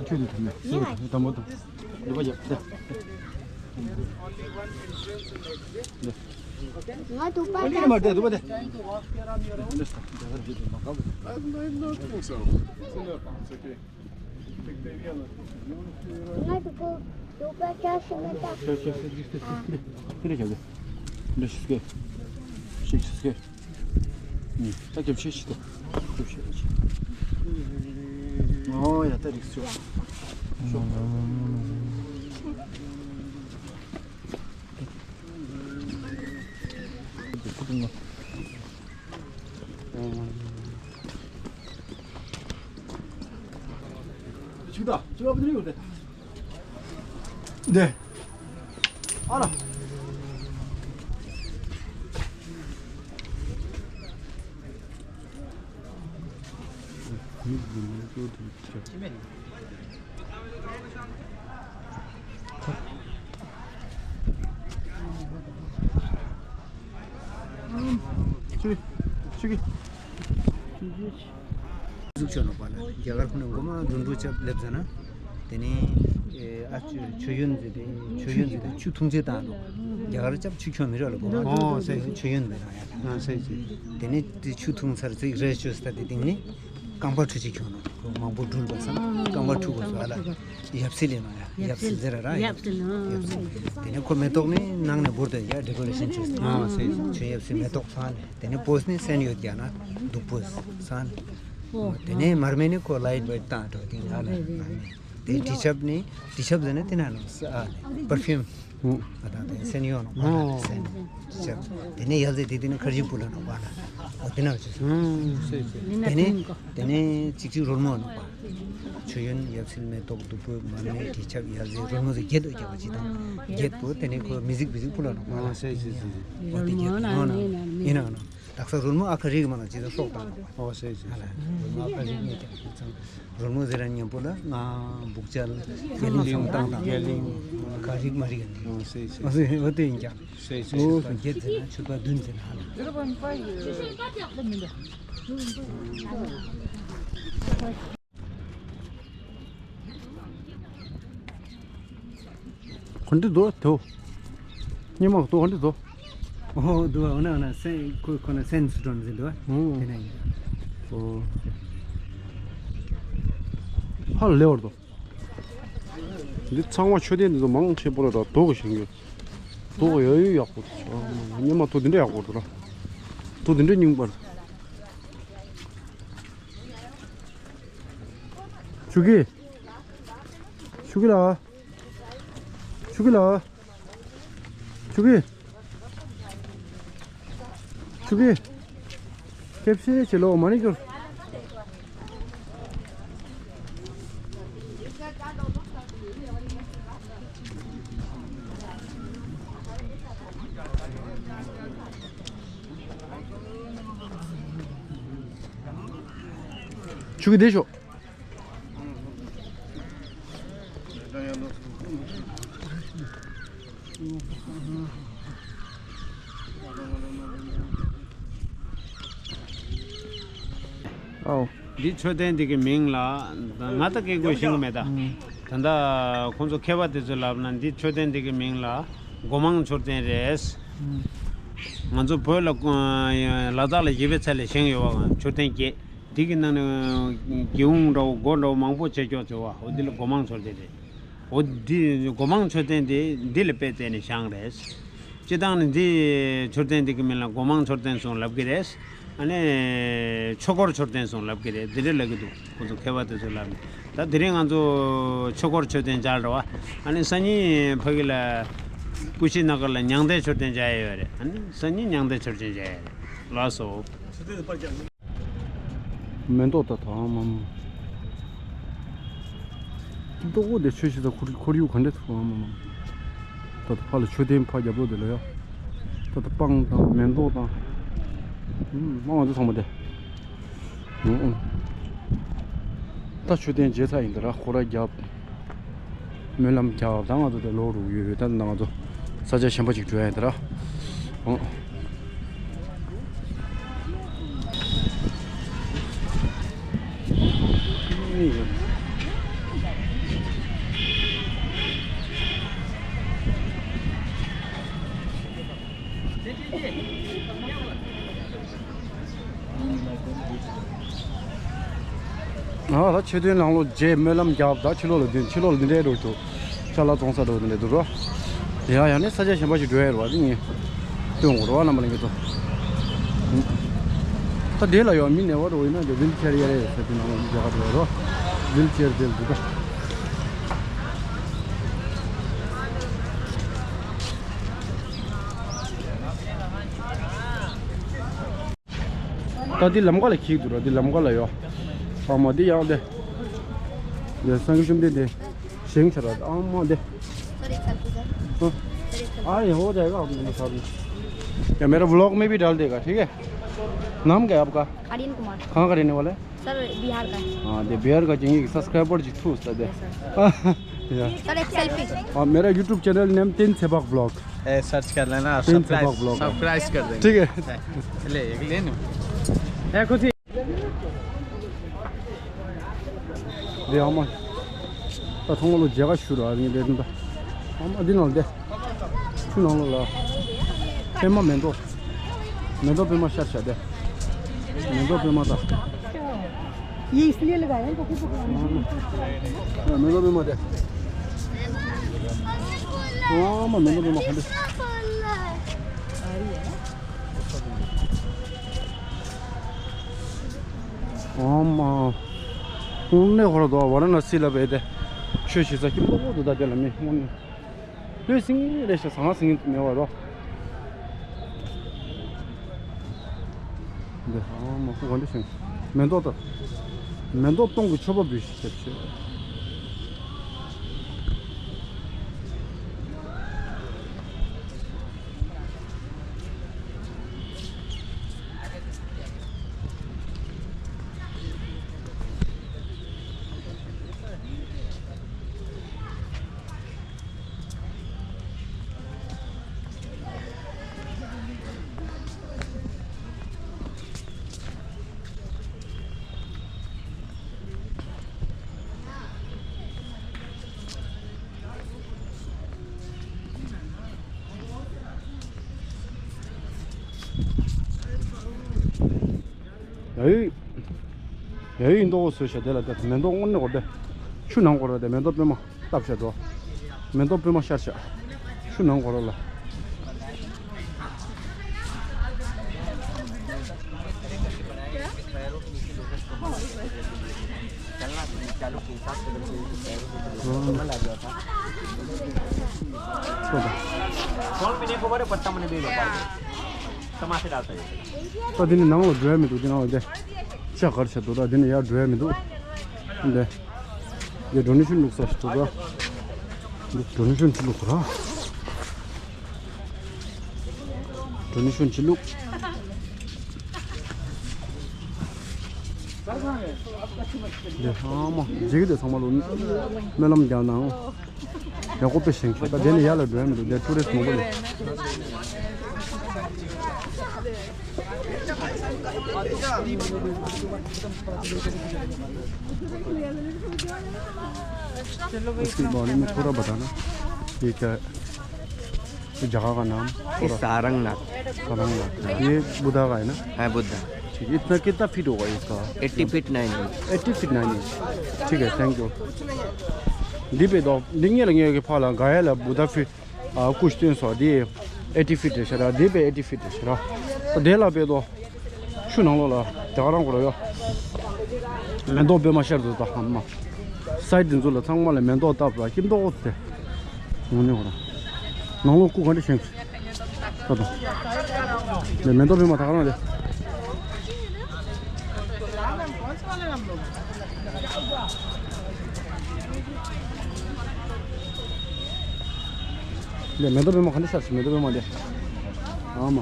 ཁྱོད་ནི་དམ་ནས་སུ་དམ་པོ་དང་། སྡུག་པ་རྒྱབ། ང་སྡུག་པ་དེ་མ་དེ་སྡུག་པ་དེ། ང་སྡུག་པ་སྡུག་པ་ཅག་ཤི་མེད་ད། ཤ་ཤ་ཤ་ཤ་ཤ། འདི་རེད་བྱ་གི། འདི་ཤི་སྐད། ཤི་ཤི་སྐད། ད་རྒྱབ་ཆད་ཤི་ད། རྒྱབ་ཆད་ཤི། ཨོ་ཡ་ད་རིགས་སུ། ཆུ་ད་ཆུ་བ་བུ་ཡོད་དེ། འདི། ཨ་ར། ཆུ་གི། ཆུ་གི། གཟུགས་ཆོ་ནོག་པ་ལ་རྒྱ་གར་ཁོ་ན་མགོ་མ་རྫུན་པོ་ཆབ་སླེབས་ཟ་ན། དེ་ནས་ཨ་ཆུ་ཡོན་ཟེར་ཏེ་ཆུ་ཡོན་ཟེར་ཏེ་ཆུ་འཐུང་ཚེ་བཏང་འདུག་རྒྱ་གར་ཆབ་ཆུ་ཁྱོན་མི་རག་ལ་མགོ་མ། ཨོ་ཟེར། ཆུ་ཡོན་མི་རག་ཡ། ཨ་ཟེར་ཟེར། དེ་ནས་དེ་ཆུ་འཐུང་ཚར་ཚེ་རེ་ཆོས་ལྟ་དེ་སྟེང་ནས། རྐང་པ་འཁྲུ་ཅིག་ཁྱོད་ནོ་ཁོ་མང་པོ་འགྲུལ་པ་སང་རྐང་པ་འཁྲུ་དགོས་སོ་ཨ་ལ། ཡབ་སིལ་ལེ་ནོ་ཡ་ཡབ་སིལ་ཟེར་ར་ཡབ་སིལ་ཡབ་སིལ། དེ་ནས་ཁོ་མེ་ཏོག་ནི་ནང་ནས་འབུར་དུ་ཡ་ཌེ་ཀོ་རེ་ཤན་བྱས་སོ། ཨ་སེ་ཁྱོད་ཡབ་སིལ་མེ་ཏོག་སང་ལེ། དེ་ནས་པོས་ནི་སེན་ཡོད་ཀྱ་ན་བདུག་པོས་སང་ལེ། དེ་ནས་མར་མེ་ནི་ཁོ་ལའིཊ་ཝེཊ་བཏང་འགྲོ་དེ་ཡ་ལ་མར་མེ། དེ་དྲི་ཆབ་ནི་དྲི་ཆབ་ཟེར་ན་དེ་ན་ནོ་ཨ་པར་ཕིའུམ། ཨ་དང་དེ་སེན་ཡོད་ནོ་ཨ་སེན་དྲི་ཆབ། དེ་ནས་ཡ་ཟེ་དེ་དེ་ནི་ཁར་ཇི་སྤུ་ལ་ནོ་ཨ་ན་འོ་དེ་ན་བྱས་སོ། དེ་ནས་དེ་ནས་གཅིག་གཅིག་རོལ་མོ་ནོ་པ། མཆོད་ཡོན་ཡབ་སིལ་མེ་ཏོག་བདུག་སྤོས་མར་མེ་དྲི་ཆབ་ཡ་ཟེ་རོལ་མོ་ཟེ་བརྒྱད་དུ་རྒྱབ་པ་ཅི་དང་བརྒྱད་པོ་དེ་ནས་ཁོ་མི་ཟིག་བི་ཟིག་སྤུ་ལ་ནོ་ཨ་ན་འོ་དེ་བརྒྱད་ཡིན་ན་ཨ་ན། དག་ས་རོལ་མོ་ཨ་ཁ་རིག་མ་ལ་ཅི་ད་སྲོག་དང་། ཨོ་ཤེས་ཤེས། ཨ་ལ་རོལ་མོ་ཨ་ཁ་རིག་མེད་ཀྱང་ཚང་། རོལ་མོ་ཟེར་ར་མཉམ་པོ་ལ་ང་འབུག་ཅལ་རྒྱ་གླིང་སྲུང་བཏང་དང་རྒྱ་གླིང་ཁ་རིག་མ་རིག་ཡང་འདི། ཨོ་ཤེས་ཤེས། ཨོ་ཤེས་ཨོ་དེ་ཡིན་ཀྱང་། ཤེས་ཤེས། ཨོ་སུ་བརྒྱད་ཟེར་ན་མཆོད་པ་བདུན་ཟེར་ན་ཨ་ལ། ག་འདྲ་འདུག་དོ། སྙེ་མ་དོ་ག་འདྲ་འདུག་ཨོ་འདུག་འོ་ན་འོ་ན་སེན་ཁོ་ཁོ་ན་སེན་སུ་ཏོན་ཟེར་འདུག་ཨོ། དེ་ན་ཡིན། ཨོ། ཧ་ལས་བར་དོ། འདི་ཚང་མ་མཆོད་རྟེན་འདི་ཚོ་མང་ཆེ་པོ་ལ་ར་དོ་ག་ཞིང་གི། དོ་ག་ཡ་ཡོད་ཡག་པོ་འདུག་སྙེ་མ་དོ་འདི་འདྲ་ཡག་པོ་འདུག་ར། དོ་འདི་འདྲ་རྙིང་པ་ར། ཆུ་གི། ཆུ་གི་ལ། ཆུ་གི་ལ། ཆུ་གི། ཆུ་གི། ཁེབས་སེ་ཆེ་ལོ་མ་ནི་ཀྱོར། ཆུ་གི་བསྡད་ཤོག་ཨའོ། འདི་མཆོད་རྟེན་འདི་གི་མིང་ལ་ང་ད་སྐད་དགོས་ཤེས་ཀྱི་མེད་ད། ད་ལྟ་ཁོང་ཚོ་མཁས་པ་དེ་ཚོས་ལབ་ན་འདི་མཆོད་རྟེན་འདི་གི་མིང་ལ་སྒོ་མང་མཆོད་རྟེན་རེད། ང་ཚོ་བོད་ལ་ལ་དྭགས་ལ་བཞི་པའི་ཚལ་ལ་བཞེངས་ཡོད་པ་མཆོད་རྟེན་བརྒྱད། འདི་གི་ནང་ནས་སྒེའུ་ཁུང་འདྲ་བོ་སྒོ་འདྲ་བོ་མང་པོ་བྱེད་ཆོག་ཟེར་བ་འོ་འདི་ལ་སྒོ་མང་མཆོད་རྟེན་རེད། འོ་འདི་སྒོ་མང་མཆོད་རྟེན་དེ་འདི་ལ་དཔེ་བལྟས་ནས་བཞེངས་རེད། སྤྱི་བཏང་ནི་འདི་མཆོད་རྟེན་འདི་གི་མིང་ལ་སྒོ་མང་མཆོད་རྟེན་གསུངས་ལབ་ཀྱི་རེད། ཨ་ནི་ཆོས་འཁོར་མཆོད་རྟེན་གསུངས་ལབ་ཀྱི་རེད་འདི་འདྲ་ལབ་ཀྱི་འདུག་ཁོང་ཚོ་མཁས་པ་དེ་ཚོས་ལབ་ནས་ད་དེ་རིང་ང་ཚོ་ཆོས་འཁོར་མཆོད་རྟེན་མཇལ་འགྲོ་བ། ཨ་ནི་སང་ཉིན་ཕ་གི་ལ་ཀུ་ཤི་ན་གར་ལ་མྱང་འདས་མཆོད་རྟེན་མཇལ་ཡ་ཡོད་རེད། ཨ་ནི་སང་ཉིན་མྱང་འདས་མཆོད་རྟེན་མཇལ་ཡ་རེད། ལགས་སོ། མེ་ཏོག་ད་དང་མམ། ཏོག་དེ་ཆོས་ཤིག་ད་ཁོར་ཁོར་ཡུག་ག་འདྲ་ཐུག་ཨ་མམ། ད་ད་ཕ་ལ་མཆོད་རྟེན་ཕ་རྒྱབ་ལོགས་དེ་ལ་ཡ། ད་ད་སྤང་དང་མེ་ཏོག་དང་། ཨུམ་མ་འོ་དེ་ཚང་མ་དེ། ཨུམ་ཨུམ། ད་མཆོད་རྟེན་མཇལ་ཚར་ཡིན་ད་ར་ཁོ་ར་རྒྱབ། སྨོན་ལམ་རྒྱག་ད་ང་ཚོ་དེ་ལོག་རུ་ཡོད་ཡོད་ད་ང་ཚོ་ས་ཆ་གཞན་པ་ཅིག་འགྲོ་ཡ་ཡིན་ད་ར། ཨང་། ཨ་ད་མཆོད་རྟེན་ནང་ལོགས་མཇལ་སྨོན་ལམ་རྒྱབ་ད་ཕྱི་ལོགས་ལ་འདི་ཕྱི་ལོགས་ལ་འདི་འདྲའི་འགྲོ་འདུག་ཅ་ལག་བཙོང་ས་འགྲོ་འདི་འདྲ་འདུག་རོ། ཡ་ཡ་ནི་ས་ཆ་གཞན་པ་ཞིག་འགྲོ་ཡ་རེད་བ་འདི་ངས་སྟོན་དགོས་རེད་བ་རྣམ་པ་ལྷན་རྒྱས་ཚོ། ད་དེ་ལ་ཡོད་མི་ནད་པ་འགྲོ་ཡིན་ན་འདི་ཝིལ་ཆེར་གཡར་ཡ་རེད་ཟེར་དེ་ནང་ལ་མཇལ་ཁ་འགྲོ་ཡ་རོ། ཝིལ་ཆེར་དེ་འདུག་ག་ད་འདི་ལམ་ཁ་ལ་འཁྱིག་འདུག་ར། འདི་ལམ་ཁ་ལ་ཡོད། ཨ་མ་འདི་ཡང་དེ། འདི་སངས་རྒྱས་བཅོམ་ལྡན་འདས་བཞེངས་ཚར་ར། ཨ་མ་འདི། सर, एक सेल्फी, सर। हाँ। सर, एक सेल्फी। अरे, हो जाएगा, आप मेरे साथ में। क्या मेरा व्लॉग में भी डाल देगा, ठीक है? नाम क्या है आपका? आर्यन कुमार। कहाँ का रहने वाला है? सर, बिहार का है। हाँ, दे बिहार का चाहिए, सब्सक्राइबर जी, ठूस दे। Yes, sir. या। सर, एक सेल्फी। और मेरा YouTube चैनल नेम तीन सेवक व्लॉग। ए, सर्च कर लेना, तीन सेवक व्लॉग। सब्सक्राइब कर देंगे। ठीक है। ले, एक ले नो। ए, खुशी। दे, आमा। ད་ཐོག་མ་ལོ་མཇལ་ཁ་ཞུ་ར་ངས་དེ་ད། ཨ་མ་འདི་ནང་དེ། ཆུ་ནང་ལོགས་ལ། པད་མ་མེ་ཏོག་མེ་ཏོག་པད་མ་ཤར་ཤར་དེ། མེ་ཏོག་པད་མ་ད། ये इसलिए लगाया है क्योंकि भगवान जी। हाँ, मैं तो भी मत है। हाँ, मैं तो भी मत है। ཨོམ། དངོས་གནས་ཁོ་ར་དོ་ཝ་ར་ཎ་སི་ལ་བས་ཏེ། ཆོས་བྱེད་ས་ཁྱིམ་ཏོག་པོ་འདུག་ད་དེ་ལ་མི་དངོས་གནས། ལྷོད་སིང་རེ་ཤ་ཟང་ཟིང་མེད་བ་རོ། འདི་ཨོམ་ཁོ་ག་འདྲ་ཞིག་མེ་ཏོག་ཏུ། མེ་ཏོག་སྟོང་གི་མཆོད་པ་འབུལ་ཞིག་བྱེད་ཆོས། ཡ་ཡི། ཡ་ཡི་མདོག་བཟོས་ཤག་དེ་ལ་དེ་མེ་ཏོག་དངོས་གནས་གོ་བདེ། ཆུ་ནང་སྐོར་ར་དེ་མེ་ཏོག་པད་མ་བཏབ་ཤག་འགྲོ། མེ་ཏོག་པད་མ་ཤར་ཤག་ཆུ་ནང་སྐོར་ར་ལ། चलना चालू के साथ कौन भी नहीं खबर है, पत्ता मैंने भी लो। ད་དེ་ནི་ནང་ལ་འགྲོ་ཡ་མི་འདུག་དེ་ནང་ལ་དེ། ཤ་གར་ཆ་འདུག་ད་དེ་ནི་ཡར་འགྲོ་ཡ་མི་འདུག་དེ། དེ་ཌོ་ནེ་ཤན་བླུགས་ས་ཞིག་འདུག་ད། ཌོ་ནེ་ཤན་ཅིག་བླུགས་ར། ཌོ་ནེ་ཤན་ཅིག་བླུགས། དེ་ཨ་མ་མཇལ་གི་དེ་ཚང་མ་ལོ་སྨོན་ལམ་རྒྱག་ནའང་། ཡག་པོ་དཔེ་ཞིང་ཆེ། ད་དེ་ནས་ཡར་ལ་འགྲོ་ཡ་མི་འདུག་དེ་ཊུ་རི་སི་མང་པོ་རེད། इसके बारे में थोड़ा बताना, ये क्या है? ये जगह का नाम? ये थोड़ा। सारंगनाथ। सारंगनाथ। ये बुद्धा का है ना? हाँ, बुद्धा। ठीक है, इतना कितना फीट होगा इसका? Eighty feet nine inch. Eighty feet nine inch. ठीक है, thank you. འདི་བས་དོ། འདི་ངེད་ལ་ངེད་ཀྱི་ཕ་ལ་ག་ཡ་ལ་བུ་ད་ཕི། ཨ་ཀུ་ཤ་སྟོན་སོ་འདི་ཨེ་ཊི་ཕིཊ་རེད་ཤག་ར། འདི་བས་ཨེ་ཊི་ཕིཊ་རེད་ཤག་ར། དེ་ལ་བས་དོ། ཆུ་ནང་ལོགས་ལ་དེ་ག་རང་གོ་ར་ཡོ། མེ་ཏོག་པད་མ་ཤར་འདུག་ད་ཧ་མ། སའི་ཌི་འདི་ཚོ་ལ་ཚང་མ་ལ་མེ་ཏོག་བཏབ་ར་ཁྱིམ་ཏོག་དེ། ངོ་ནས་གོ་ར། ནང་ལོགས་སྐུ་ག་འདྲ་བཞེངས་ཤག་ད་དོ། ནས་མེ་ཏོག་པད་མ་དེ་ག་རང་རེད། ནས་མེ་ཏོག་པད་མ་ག་འདྲ་ཤར་ཤག་མེ་ཏོག་པད་མ་དེ། ཨ་མ།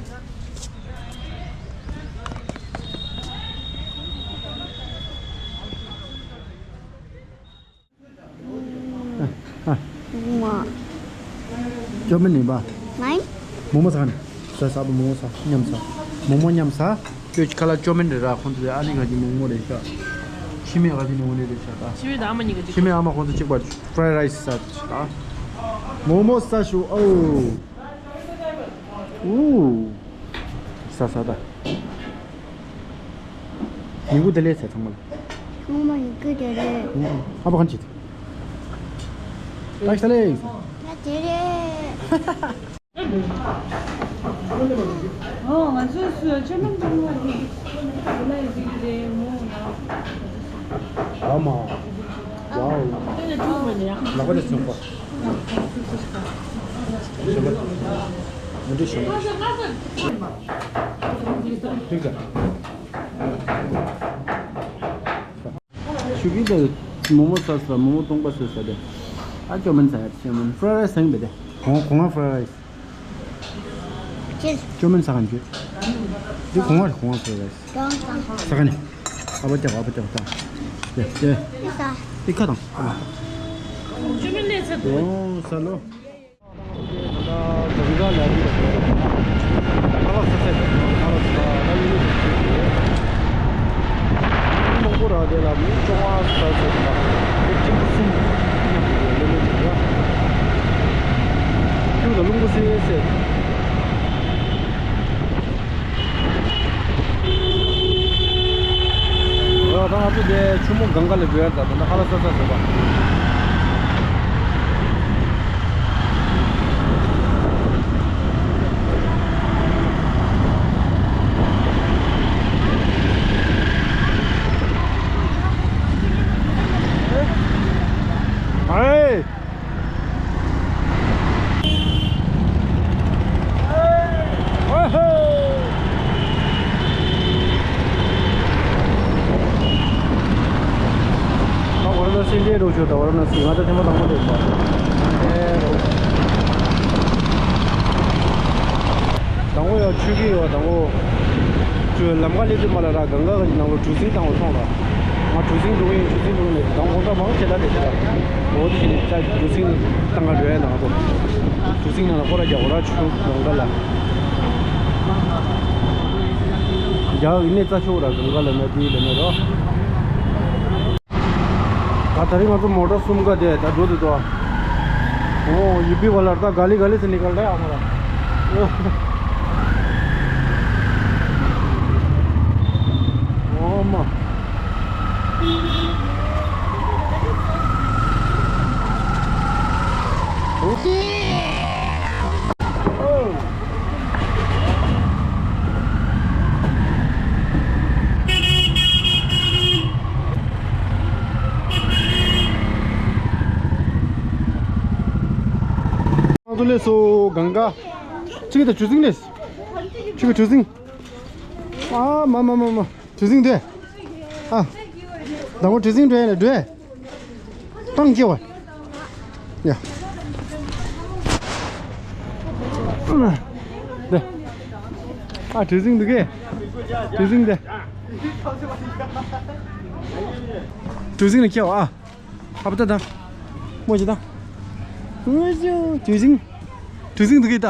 ཅོ་མིན་ནི་པ། མོག་མོག་ཟ་ནི། ཟ་ཟ་པ་མོག་མོག་ཟ། མཉམ་ཟ། མོག་མོག་མཉམ་ཟ། ཁྱོད་ཁ་ལག་ཅོ་མིན་རེད་ར། ཁོང་ཚོ་ཨ་ནི་ག་གི་མོག་མོག་རེད་ཤག་ཤི་མེ་ག་གི་མོག་མོག་རེད་ཤག་ད། ཤི་མེ་དང་ཨ་མ་གཉིས་ཀ་གཅིག་ཤི་མེ་ཨ་མ་ཁོང་ཚོ་གཅིག་པ་ཕ་རའི་རའི་སི་ཟ་ཤག་མོག་མོག་ཟ་ཤོག་ཨོ། ཨུ། ཟ་ཟ་ད། ཡིན་གུ་དེ་ལས་ཚེ་ཚང་མ་ལ། ཚང་མ་ཡིན་གུ་དེ་ལས། ཨ་ཕ་གང་བྱེད། ཏག་ས་ལས། ད་དེ་ལས། ཨོ་ང་ཚོས་སུ་ཆེ་མོ་འདུག་ལ་ཡིན་གི་རེད་མོ་ང་། ཨ་མ། ཝའོ། ལག་པ་དེ་ཚོན་པ། ཞིམ་པ། མི་འདྲ་ཞིམ་པ། ཐུག་ག་ཞུ་གི་དེ་མོག་མོག་ཟ་ས་མོག་མོག་སྟོང་པ་ཟ་ས་དེ། ཨ་ཅོ་མིན་ཟ་ཡ་ཅོ་མིན་ཕ་རའི་རའི་སི་ཟ་གི་མེད་དེ། གོང་གོང་ཕ་རའི་རའི་སི། ཅོ་མིན་ཟ་ག་ནི་ཅོ། འདི་གོང་བ་གོང་བ་ཟ་ག་ནི། ཟ་ག་ནི། ཨ་བ་ཅག་ཨ་བ་ཅག་ད། ཡ་ཡ། འདི་ཁ་དང་། ཨ་བ། ཅོ་མིན་ལས་ཚ་དོ། ཨོ་ས་ལོ། མང་པོ་ར་དེ་ལ་མི་བཅོ་ལྔ་ཟ་ཚོད་དང་། དེ་ཁྲི་འབུམ་གསུམ་མཉམ་དུ་ལོ་ལོ་ཡོད་ཡ། ཁྱོད་ལ་རླུང་བུ་སེ་སེ། ཨ་ད་ང་ཚོ་དེ་ ཆུ་མོ་གངྒཱ་ལ་འགྲོ་ཡ་ད་ད་ལྟ་ཧ་ལ་ས་ས་ཟེར་བ། ཨེ། ཝཱ་ར་ཎ་སི་འདྲེ་རོ་ཆོ་ད་ཝཱ་ར་ཎ་སི་ང་ད་ཐེངས་མ་དང་པོ་རེད་པ། དང་པོ་ཡང་ཆོས་ཀྱི་ཡོད་དང་པོ། ཁྱོད་ལམ་ཁ་སླེབས་དུས་མ་ལ་ར་གངྒཱ་གི་ནང་ལོགས་གྲུ་གཟིངས་བཏང་བ་མཐོང་ར། ང་གྲུ་གཟིངས་འགྲོ་གི་ཡིན། གྲུ་གཟིངས་འགྲོ་གི་ཡིན་ནས་དང་དགོང་དག་མང་ཆེ་ལ་དེ་དེ་ལ། འོ་དེ་བཞིན་ད་གྲུ་གཟིངས་བཏང་ག་འགྲོ་ཡ་ནང་དུ། གྲུ་གཟིངས་ནང་ལ་ཁོ་ར་རྒྱ་འོ་ར་ཆུ་གངྒཱ་ལ། རྒྱ་ཡིན་ནས་རྩ་ཆོག་ར་གངྒཱ་ལ་ན་དེ་ལ་ནས་རོ། ད་ད་རིང་ང་ཚོ་མོ་ཊ་གསུམ་ཀ་དེ་ད་འགྲོ་དུས་དོ། ཨོ་ཡུ་པི་ཝ་ལ་ད་ག་ལི་ག་ལི་སི་ནི་ག་ལ་ཡ་མ་ལ། ཨོ་མ། ང་ཚོ་སླེབས་སོང་གངྒཱ། ཅིག་ད་གྲུ་གཟིངས་ལས། ཅིག་གྲུ་གཟིངས། ཨ་མ་མ་མ་མ། གྲུ་གཟིངས་དེ། ཨ། ད་ངོ་གྲུ་གཟིངས་འགྲོ་ཡ་ལ་འགྲོ་ཡ། ཏང་སྐྱེ་བ། ཡ། དེ། ཨ་གྲུ་གཟིངས་འདུག་གས། གྲུ་གཟིངས་དེ། གྲུ་གཟིངས་ལ་སྐྱེ་བ་ཨ། ཨ་ཕ་ད་ད། མོ་ཅི་ད། ངོ་ཅི་གྲུ་གཟིངས། གྲུ་གཟིངས་འདུག་གས་ད།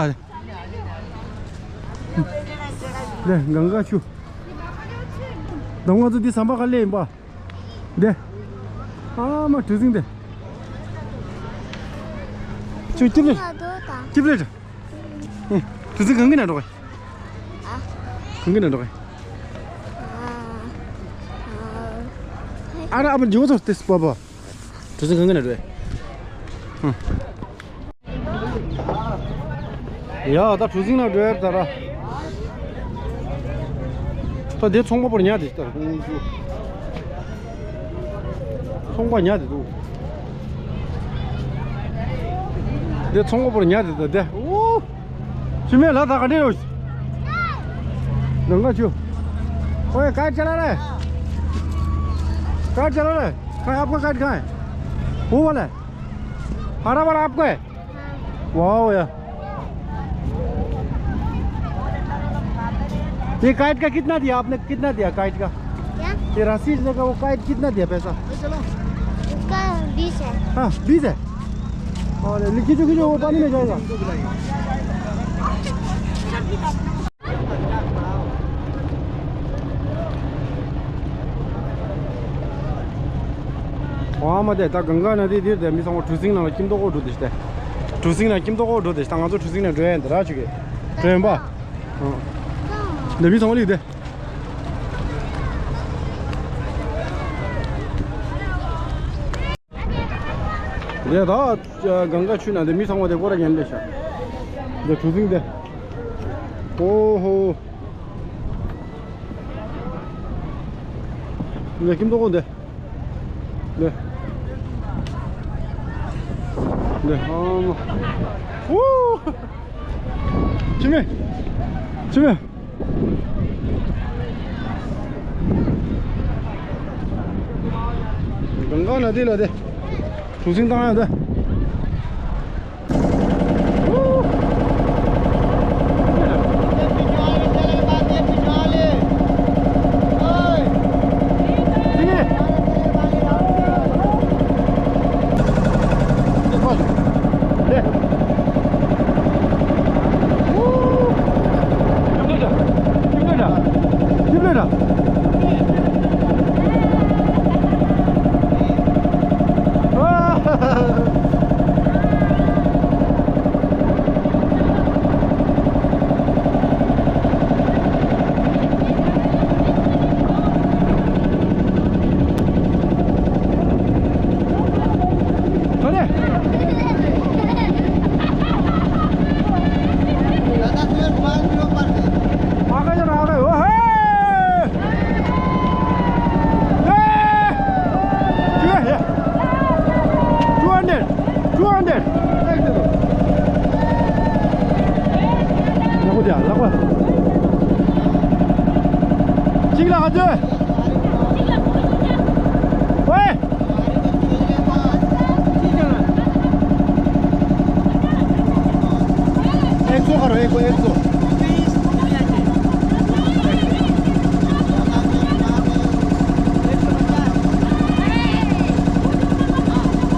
དེ་གངྒཱ་ཆུ། ད་ང་ཚོ་འདི་ཟམ་པ་ག་ལེ་ཡིན་པ། འདི། ཨ་མ་གྲུ་གཟིངས་འདི། ཁྱོད་སྐྱིབས་ལེ། སྐྱིབས་ལེ། ཨེ། གྲུ་གཟིངས་གང་གི་ན་འགྲོ་གི། ཨ། གང་གི་ན་འགྲོ་གི། ཨ་ར་ཨ་མ་འཇོག་ཚོ་ཏེ་སྤོ་བོ། གྲུ་གཟིངས་གང་གི་ན་འགྲོ་གི། ཡ་ད་གྲུ་གཟིངས་ན་འགྲོ་ཡ་ད་ར། ད་དེ་ཚོང་པ་པོར་ཉལ་དེ་ད། ཚོང་པ་ཉལ་དེ་འདུག་དེ་ཚོང་པ་པོར་ཉལ་དེ་ད་དེ། ཨོ། ཕྱི་མེད་ལ་ད་ག་འདྲེ་ཡོད། ནང་ག་ཆུ། ओए, काइट चला रहा है? काइट चला रहा है? कहाँ, आपका काइट कहाँ है? वो वाला है? हरा वाला आपका है? वाह यार। ये काइट का कितना दिया आपने, कितना दिया काइट का? क्या? ये राशि का वो काइट कितना दिया पैसा? उसका बीस है। हाँ, बीस है। और लिखी जो, जो वो पानी में जाएगा। ཨ་མ་དེ་ད་གངྒཱ་ན་དེ་དེར་དེ་མི་ཚང་མ་གྲུ་གཟིངས་ནང་ལ་ཁྱིམ་ཐོག་འགྲོ་དེ་ཤི་ཏེ། གྲུ་གཟིངས་ནང་ཁྱིམ་ཐོག་འགྲོ་དེ་ཤི་ད་ང་ཚོ་གྲུ་གཟིངས་ནང་འགྲོ་ཡ་འདི་ར་ཆུ་གི། འགྲོ་ཡིན་པ། འདི་མི་ཚང་མ་ལིག་དེ། དེ་ད་གངྒཱ་ཆུ་ན་དེ་མི་ཚང་མ་དེ་སྐོར་ར་ཉན་དེ་ཤ། འདི་གྲུ་གཟིངས་དེ། ཨོ་ཧོ། འདི་ཁྱིམ་ཐོག་འདི། འདི། འདི། ཨ་མ། ཨུ། ཅི་མེད། ཅི་མེད། གངྒཱ་ན་དེ་ལ་དེ། གྲུ་གཟིངས་བཏང་ཡ་དེ། Two hundred, two hundred. ལག་པ་དེ་ལག་པ། གཅིག་ལ་ག་ཚོད། ཝེ། एक सौ करो, एक, एक सौ।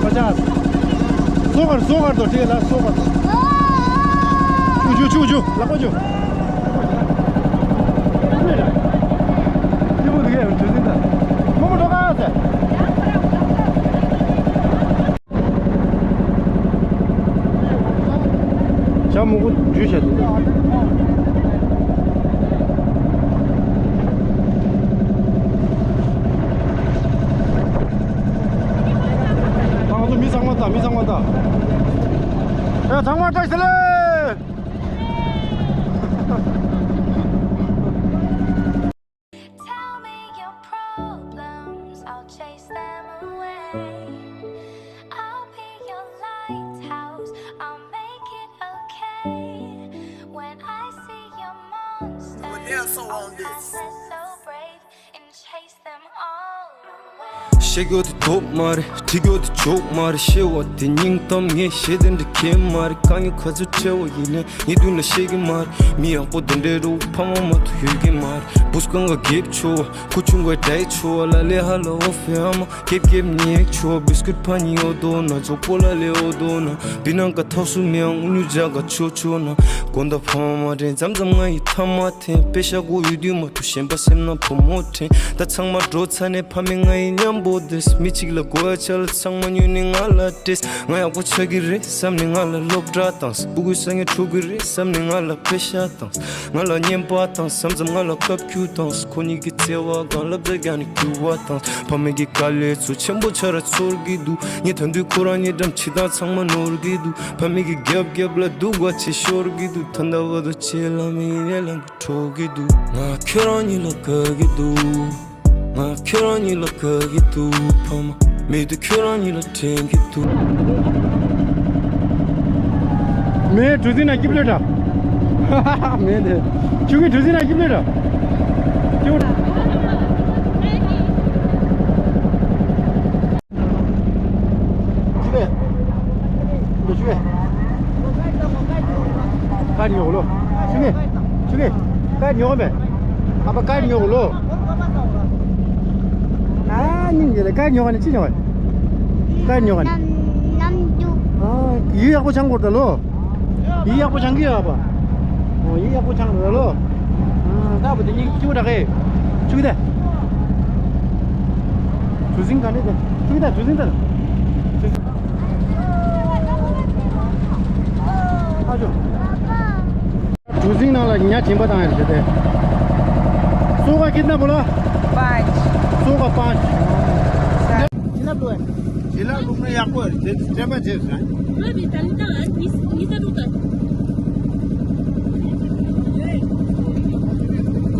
पचास। सौ कर, सौ कर दो, ठीक है, लास्ट सौ कर दो। ऊंचो, ऊंचो, ऊंचो, लगा जो। ये बोल गया, जल्दी था। मोमो ठोका से। ཇ་མང་པོ་འཇུས་བྱས་འདུག་ད་ང་ཚོ་མི་ཚང་མ་ད། མི་ཚང་མ་ད། ཡ་ཚང་མ་བཀྲ་ཤིས་བདེ་ལེགས། Tell me your problems, I'll chase them away. I'll be your lighthouse, I'll make it okay. When I see your monsters, I'll pass it so brave and chase them all away. བཤད་རྒྱུ་དེ་དོག་མ་རེད། བྲིས་རྒྱུ་དེ་ཇོག་མ་རེད། བཤད་པ་དེ་སྙིང་གཏམ། ངས་བཤད་དེ་འདྲ་ཁྱད་མ་རེད། དཀའ་ངལ་ག་ཚོད་འཕྲད་པ་ཡིན་ནའི་ངའི་མདུན་ལ་བཤད་ཀྱི་མ་རེད། མི་ཡག་པོ་དེ་འདྲའི་རུ་ཕ་མ་མ་གཏོགས་ཡོད་ཀྱི་མ་རེད། བུ་སྐང་ག་གེབ་ཆོ་བ། ཁུ་ཆུང་ག་དྲའི་ཆོ་བ། ལ་ལེ་ཧ་ལ་ཨོ་ཧྥེ་ཨ་མ། གེབ་གེབ་ཉེག་ཆོ་བ། བིས་ཀུད་ཕ་ཉི་ཨོ་དོ་ན། ཙོག་པོ་ལ་ལེ་ཨོ་དོ་ན། བི་ནང་ག་ཐོག་སུ་མི་ཡང་ཨུ་ཉུ་ཇ་ག་ཆོ་ཆོ་ན། དགོན་ད་ཕ་མ་མ་དྲན། མཚམས་མཚམས་ང་ཡི་ཐ་མ་འཐེན། དཔེ་ཤ་གོ་ཡོད་དུས་མ་གཏོགས་གཞན་པ་སེམས་ནང་བུ་མོ་དྲན། ད་ཚང་མ་འགྲོ་ཚར་ནས་ཕ་མས་ང་ཡི་མཉམ་པོ་བསྡད། མི་གཅིག་ལ་དགོས་ཡ་ཆ་ལ་ཚང་མ་ཉོས་ནས་ང་ལ་སྤྲད། ང་ཡག་པོ་ཆགས་ཀྱི་རེད་བསམ་ནས་ང་ལ་སློབ་གྲྭ་བཏང་། སྤུ་གུའི་ས་ངན་འཕྲོག་གི་རེད་བསམ་ནས་ང་ལ་དཔེ་ཤ་བཏང་། ང་ལ་བརྙས་པ་དང་། མཚམས་མཚམས་ང་ལ་བཀའ་བཀྱོན་དང་། ཁོ་གཉིས་ཀྱི་བརྩེ་བ་གང་ལབ་ད་རྒྱག་ནས་རྒྱུག་པ་དང་། ཕ་མེས་ཀྱི་དཀའ་ལས་ཚོ་ཆེན་པོ་ཆ་ར་ཚོར་གྱི་འདུག་ངས་ད་དུང་ཁོ་རང་གཉིས་འགྲམ་ཕྱི་ཐག་ཚང་མ་ནོར་གྱི་འདུག་ཕ་མེས་ཀྱི་རྒྱབ་རྒྱབ་ལ་སྡུག་པ་ཆེ་ཤོར་གྱི་འདུག་ད་ལྟ་བར་དུ་ཆེ་ལ་མི་ཡིན་ལ་ངས་འཕྲོག་གི་འདུག་ང་ཁྱོད་རང་གཉིས་ལ་དགའ་གི་འདུག་ང་ཁྱོད་རང་གཉིས་ལ་དགའ་གི་འདུག་ཕ་མ་མེད་དུས་ཁྱོད་རང་གཉིས་ལ་དྲན་གྱི་འདུག་མེ་གྲུ་གཟིངས་ན་སྐྱིབས་ལོས་འདྲ། མེ་དེ་ཆུ་གི་གྲུ་གཟིངས་ན་སྐྱིབས་ལོས་འདྲ། སྐྱིབས། ཆུ་གི། ཆུ་གི། ཀར་ཉོ་གོ་ལོ། ཆུ་གི། ཆུ་གི། ཀར་ཉོ་གོ་མེ། ཨ་ཕ་ཀར་ཉོ་གོ་ལོ། ཨ་ནི་ཉེ་ལེ་ཀར་ཉོ་ག་ནི་ཅི་ཉོ་ག་ཀར་ཉོ་ག་ནི། ནམ་ནམ་རྒྱུན། ཨ་ཡི་ཡག་པོ་ཆང་གོ་ད་ལོ། ཡི་ཡག་པོ་ཆང་གི་ཡ་པ། ཨོ་ཡི་ཡག་པོ་ཆང་གོ་ད་ལོ། ཨ་ད་བུ་དེ་ཉིན་ཅི་བོ་ད་གེ། ཆུ་གི་ད། གྲུ་གཟིངས་ག་ནི་ད། ཆུ་གི་ད་གྲུ་གཟིངས་ད། ཨ་ཇོ། གྲུ་གཟིངས་ནང་ལ་ཉ་སྦྱིན་པ་བཏང་ཡ་རེད་དེ། सौ का कितना बोला? पाँच। सौ का पाँच। जिला ब्लू है। जिला ब्लू में आपको दे-, देवा जी है। मैं भी तंग था, इस, इधर उधर।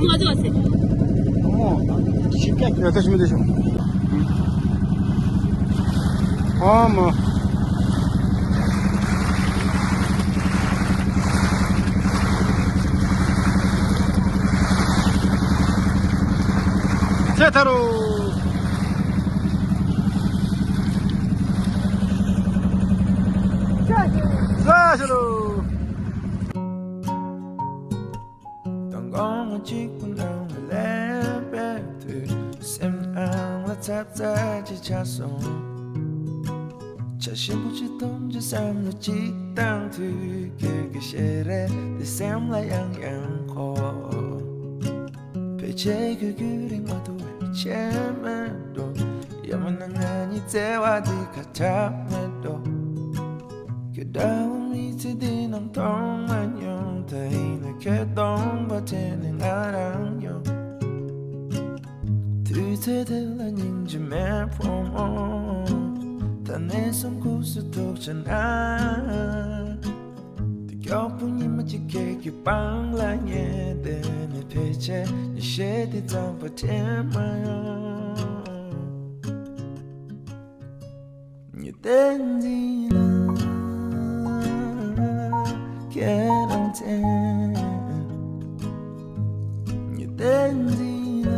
मजा से। 어, 쉽게. 야, 다시 보내줘. 아, 뭐. 세타로. 사시로. དང་གོང་གཅིག་པུ་ནང་ལ་ལེན་པའི་དུས། སེམས་ནང་ལ་ཚབ་ཚབ་ཅིག་ཆགས་སོང་། ཆ་ཞིམ་པོ་ཅིག་འཐུང་རྒྱུ་བསམ་བློ་ཅིག་བཏང་དུས། ཁྱོད་ཀྱི་ཞལ་རས་དེ་སེམས་ལ་ཡང་ཡང་འཁོར། ཕལ་ཆེར་ཁྱོད་ཁྱོད་རིག་མ་ཐུབ་པའི་ཆེ་མེད་འགྲོ། ཡང་མིན་ན་ང་གཉིས་བརྩེ་བ་འདི་ཁ་ཆག་མེད་འགྲོ། ཁྱོད་འདྲ་བོ་མི་ཚེ་འདི་ནང་མཐོང་མ་མྱོང་། ད་ཡིན་ན་ཁྱོད་སྟོང་པ་དྲན་ནས་ང་རང་ཡོང་། དུས་ཚོད་དེ་ལ་སྙིང་རྗེ་མེད་ཕོ་མོ། ད་ གནས་གསུམ་ཁུག་སུ་ཐུག་ཆ་ན། དེ་མགྱོགས་པོ་ཉི་མ་གཅིག་ཁྱེད་ཀྱི་པང་ལ་ཉལ་བསྡད་ནས་ཕལ་ཆེར་ཉི་ཤེལ་དེ་ཙམ་པ་དྲན་མ་ཡོང་། ཉི་ཟླ་འཛིན་ལ་ཁྱེད་རང་དྲན། ཉི་ཟླ་འཛིན་ལ་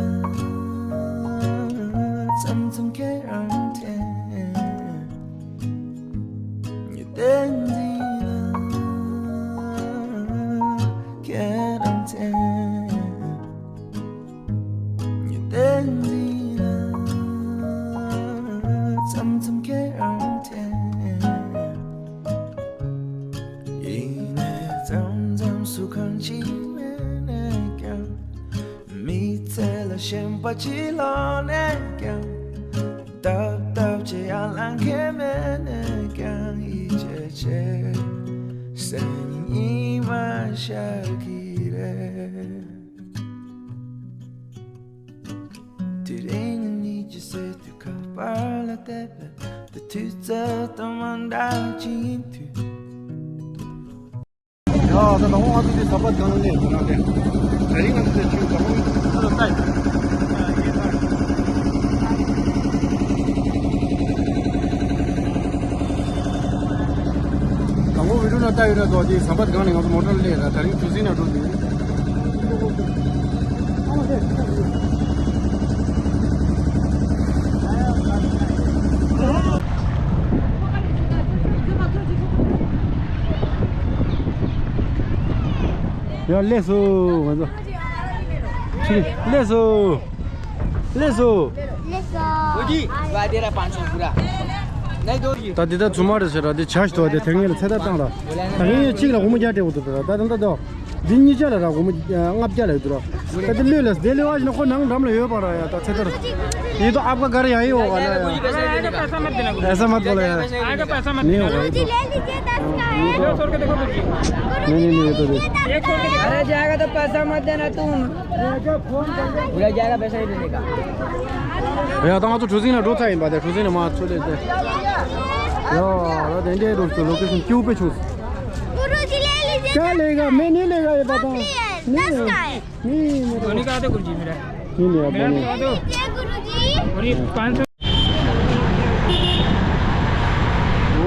མཚམས་མཚམས་ཁྱེད་རང་དྲན། ཉི་ཟླ་འཛིན་ལ་ཁྱེད་རང་དྲན། ཉི་ཟླ་འཛིན་ལ་མཚམས་མཚམས་ཁྱེད་རང་དྲན། ཡིན་ནའི་མཚམས་མཚམས་སུ་གང་ཅི་མེད་ནས་ཀྱང་། མི་ཚེ་ལ་ཞེན་པ་ཅི་ལོག་ནས་ཀྱང་། སྟབས་སྟབས་ཅི་ཡང་ལང་མཁན་མེད་ནས་ཀྱང་། ཡིད་ཆེས་བྱེད་སེམས་ཉིད་ཉི་མ་ཤར་གྱི་རེད། དེ་རིང་ཉིད་ཀྱི་སེ་དུས་ཁ་པར་ལ་བལྟས་པས། དེ་དུས་ཚོད་དང་མ་འདྲ་ཅིག་ཡིན་དུས། ཡ་ད་དང་པོ་ང་ཚོ་དེ་ཟམ་པ་སྒང་ལ་སླེབས་ཡོད་ན་དེ། དེ་རིང་ང་ཚོ་དེ་ཆུ་དང་པོ་ཚུར་ལ་ལྟ་ཡོད། དང་པོ་བི་ཌིའོ་ནང་ལྟ་ཡོད་ན་དོ་དེ་ཟམ་པ་སྒང་ནས་ང་ཚོ་མོ་ཊ་སླེབས་ཡོད་ན། དེ་རིང་གྲུ་གཟིངས་ནང་འགྲོ་དུས། ཡ་སླེབས་སོང་ང་ཚོ། ཁྱི་སླེབས་སོང་། སླེབས་སོང་། ད་འདི་ད་ཚུ་མ་རེད་ཟེར་ར། འདི་བྱ་ཞིག་འདུག་དེ་དེ་ངེད་ལ་ཚེ་ཐར་བཏང་ར། ད་ངེད་གཅིག་ལ་སྒོར་མོ་བརྒྱ་སྤྲད་འདུག་ད་ད་ད་ད། འདི་གཉིས་ཆ་ལ་ར་སྒོར་མོ་ལྔ་བརྒྱ་ལ་ཡོད་འདུག་ར། ད་དེ་ལོས་ལ་དེ་ལོས་ཨ་ཞིག་ན་ཁོ་ནང་འགྲམ་ལ་ཡོད་པ་ར། ཡ་ད་ཚེ་ཐར། ये तो आपका घर यहीं होगा ना यार। ऐसा मत देना, ऐसा मत बोलो यार। नहीं होगा ये तो। नहीं होगा ये तो। नहीं, नहीं, नहीं, ये तो दे। अरे जाएगा तो पैसा मत देना तुम। पूरा जाएगा, पैसा नहीं देने का। ཡ་ད་ང་ཚོ་གྲུ་གཟིངས་ནང་འགྲོ་ཚར་ཡིན་པ། དེ་གྲུ་གཟིངས་ནང་མར་ཚུར་སླེབས་ཏེ། ཡ་ད་དེ་འདྲའི་འགྲོ་སོང་། ལོ་ཀེ་ཤན་སྐྱིད་པོ་བྱུང་སོང་། क्या लेगा? मैं नहीं लेगा ये पता। नहीं, नहीं। नहीं, मेरे को नहीं कहा था गुरुजी मेरा। नहीं, नहीं, अब मेरा नहीं। तो दो। और ये पाँच सौ।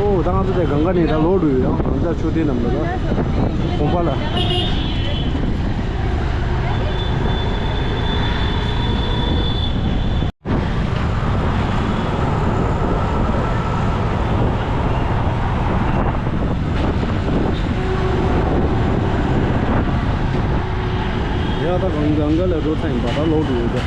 ཨོ་ད་ང་ཚོ་དེ་གངས་དཀར་ནས་ད་ལོག་འགྲོ་ཡོད། ཡང་གངས་འཛམ་ཆོས་སྡེ་རྣམས་ལ་ད་གོམ་པ་ལ། ཡ་ད་གངས་གངས་དཀར་ལ་འགྲོ་ཚར་ཡིན་པ། ད་ལོག་འགྲོ་ཡོད་ད།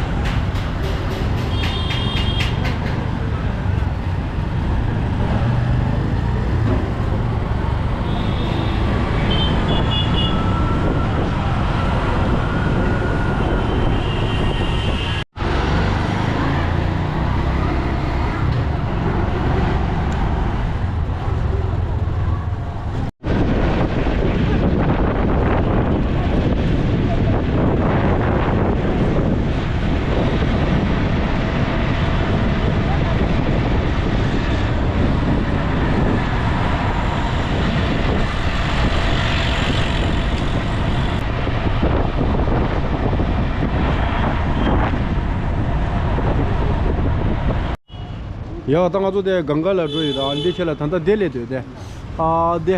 ཡ་ད་ང་ཚོ་དེ་གངས་དཀར་ལ་འགྲོ་ཡོད། ད་འདི་ཆེ་ལ་ད་ལྟ་དེ་སླེབས་ཡོད་དེ། ཨ་དེ།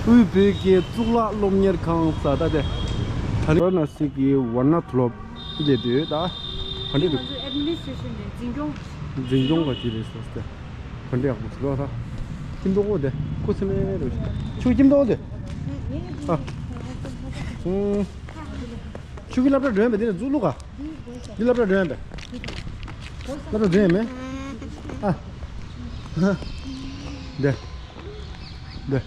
དབུས་བོད་ཀྱི་གཙུག་ལག་སློབ་གཉེར་ཁང་ཟེར་ད་དེ། ད་ནི་ཝ་ར་ཎ་སི་གི་ཝར་ཎ་དུ་ལོབ་སླེབས་ཡོད་ད། ག་འདྲ་འདུག་ང་ཚོ་ཨེཌ་མི་ནིས་ཊི་རེ་ཤན་ནས་འཛིན་སྐྱོང་། འཛིན་སྐྱོང་ག་ཅི་རེད་ཟེར་ཏེ། ག་འདྲ་ཡག་པོ་ཟེར་ད། ཁྱིམ་ཐོག་འོ་དེ། ཁུ་སིམ་མེ་རེད། ཆུ་ཁྱིམ་ཐོག་འོ་དེ། ཨ། ཨུམ། ཆུ་གི་སློབ་གྲྭ་འགྲོ་ཡིན་པས། འདི་ནས་འཛུགས་ལུགས་ག་འདི་སློབ་གྲྭ་འགྲོ་ཡིན་པས། སློབ་གྲྭ་འགྲོ་ཡིན་མེད། ཨ། འདི། འདི།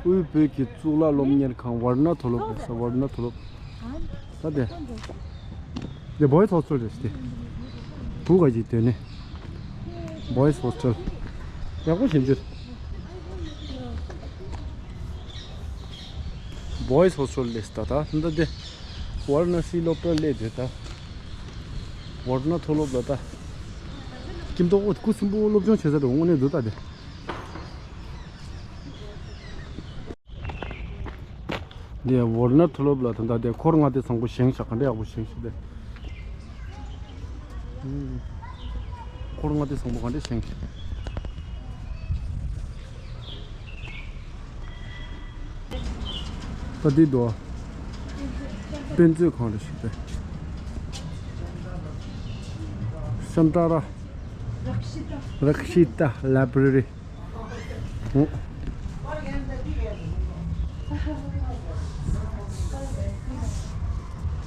དབུས་བོད་ཀྱི་གཙུག་ལག་སློབ་གཉེར་ཁང་ཝར་ཎ་དུ་ལོབ་རེད་ཟེར། ཝར་ཎ་དུ་ལོབ། ད་དེ། དེ་བོའི་ཚོགས་ཚོད་རེད་དེ། བུ་ག་ཅིག་དོན་ནི། Boys Hostel། ཡག་པོ་ཞིམ་རྒྱུ། Boys Hostel་རེད་ད། ད་ད་དེ། ཝཱ་ར་ཎ་སི་སློབ་གྲྭ་སླེབས་དེ་ད། ཝཱ་ར་ཎ་མཐོ་སློབ་ལ་ད། ཁྱིམ་ཐོག་སྐུ་གསུམ་པོ་སློབ་སྦྱོང་བྱེད་ས་རེད། དངོས་གནས་འདུག་ད་དེ། འདི་ཝཱ་ར་ཎ་མཐོ་སློབ་ལ་ད་ད་དེ་འཁོར་ལྔ་སྡེ་བཟང་པོ་བཞེངས་ཤག་ག་འདྲ་ཡག་པོ་བཞེངས་ཤག་དེ། འཁོར་ལྔ་སྡེ་བཟང་པོ་ག་འདྲ་བཞེངས་ཤག་ད་འདི་འདུག་དཔེ་མཛོད་ཁང་རེད་ཤག་དེ། ཤན་ཏྲ་ར་རཀ་ཤི་ཏ་ལའི་བྷྲེ་རི། ཨོ།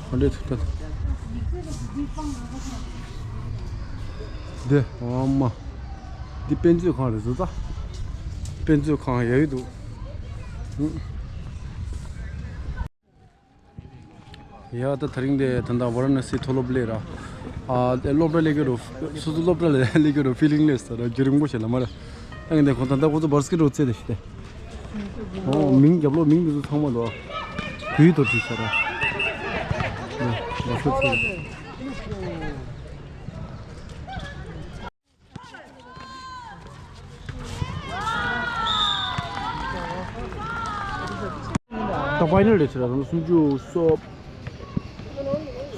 ཨ་འདྲས་ཐུག་ཐལ། འདི་ཨ་མ། འདི་དཔེ་མཛོད་ཁང་རེད་ཟེར་ད། དཔེ་མཛོད་ཁང་ཡག་ཡོད་འདུག་ཨུ། ཡ་ད་དེ་རིང་དེ་ད་ལྟ་ཝཱ་ར་ཎ་སི་མཐོ་སློབ་སླེབས་ར། ཨ་དེ་སློབ་གྲྭ་སླེབས་ཀྱི་རུ། སོ་སོ་སློབ་གྲྭ་ལ་སླེབས་ཀྱི་རུ་ཕི་ལིང་སླེབས་སོང་ར། རྒྱུན་རིང་པོ་ཞིག་ལ་མ་ར། ཨ་ནི་དེ་ཁོང་ད་ལྟ་ཁོ་ཚོ་བར་སྐད་རུ་རྩེད་དེ་ཤི་དེ། ཨོ་མིང་རྒྱབ་ལོགས་མིང་འདི་ཚོ་ཚང་མ་ལོ། བོད་ཡིག་ཏུ་བྲིས་ཤག་ར། ཨ་བར་སྐད་རྩེད། ད་ཕའི་ནལ་རེད་ཟེར་ར། ད་སུམ་ཅུ་སོ།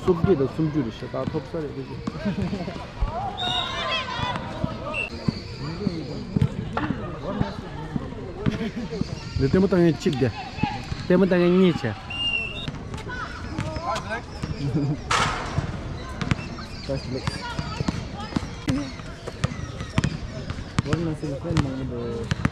སོ་བརྒྱད་དང་སུམ་ཅུ་རེད་ཤག་ད་ཐོབ་ས་རེད་དེ། འདི་ལྟད་མོ་ལྟ་མཁན་གཅིག་དེ། ལྟད་མོ་ལྟ་མཁན་གཉིས་བྱས། ཝཱ་ར་ཎ་སི་ལ་ཧྥེན་མང་པོ་འདུག་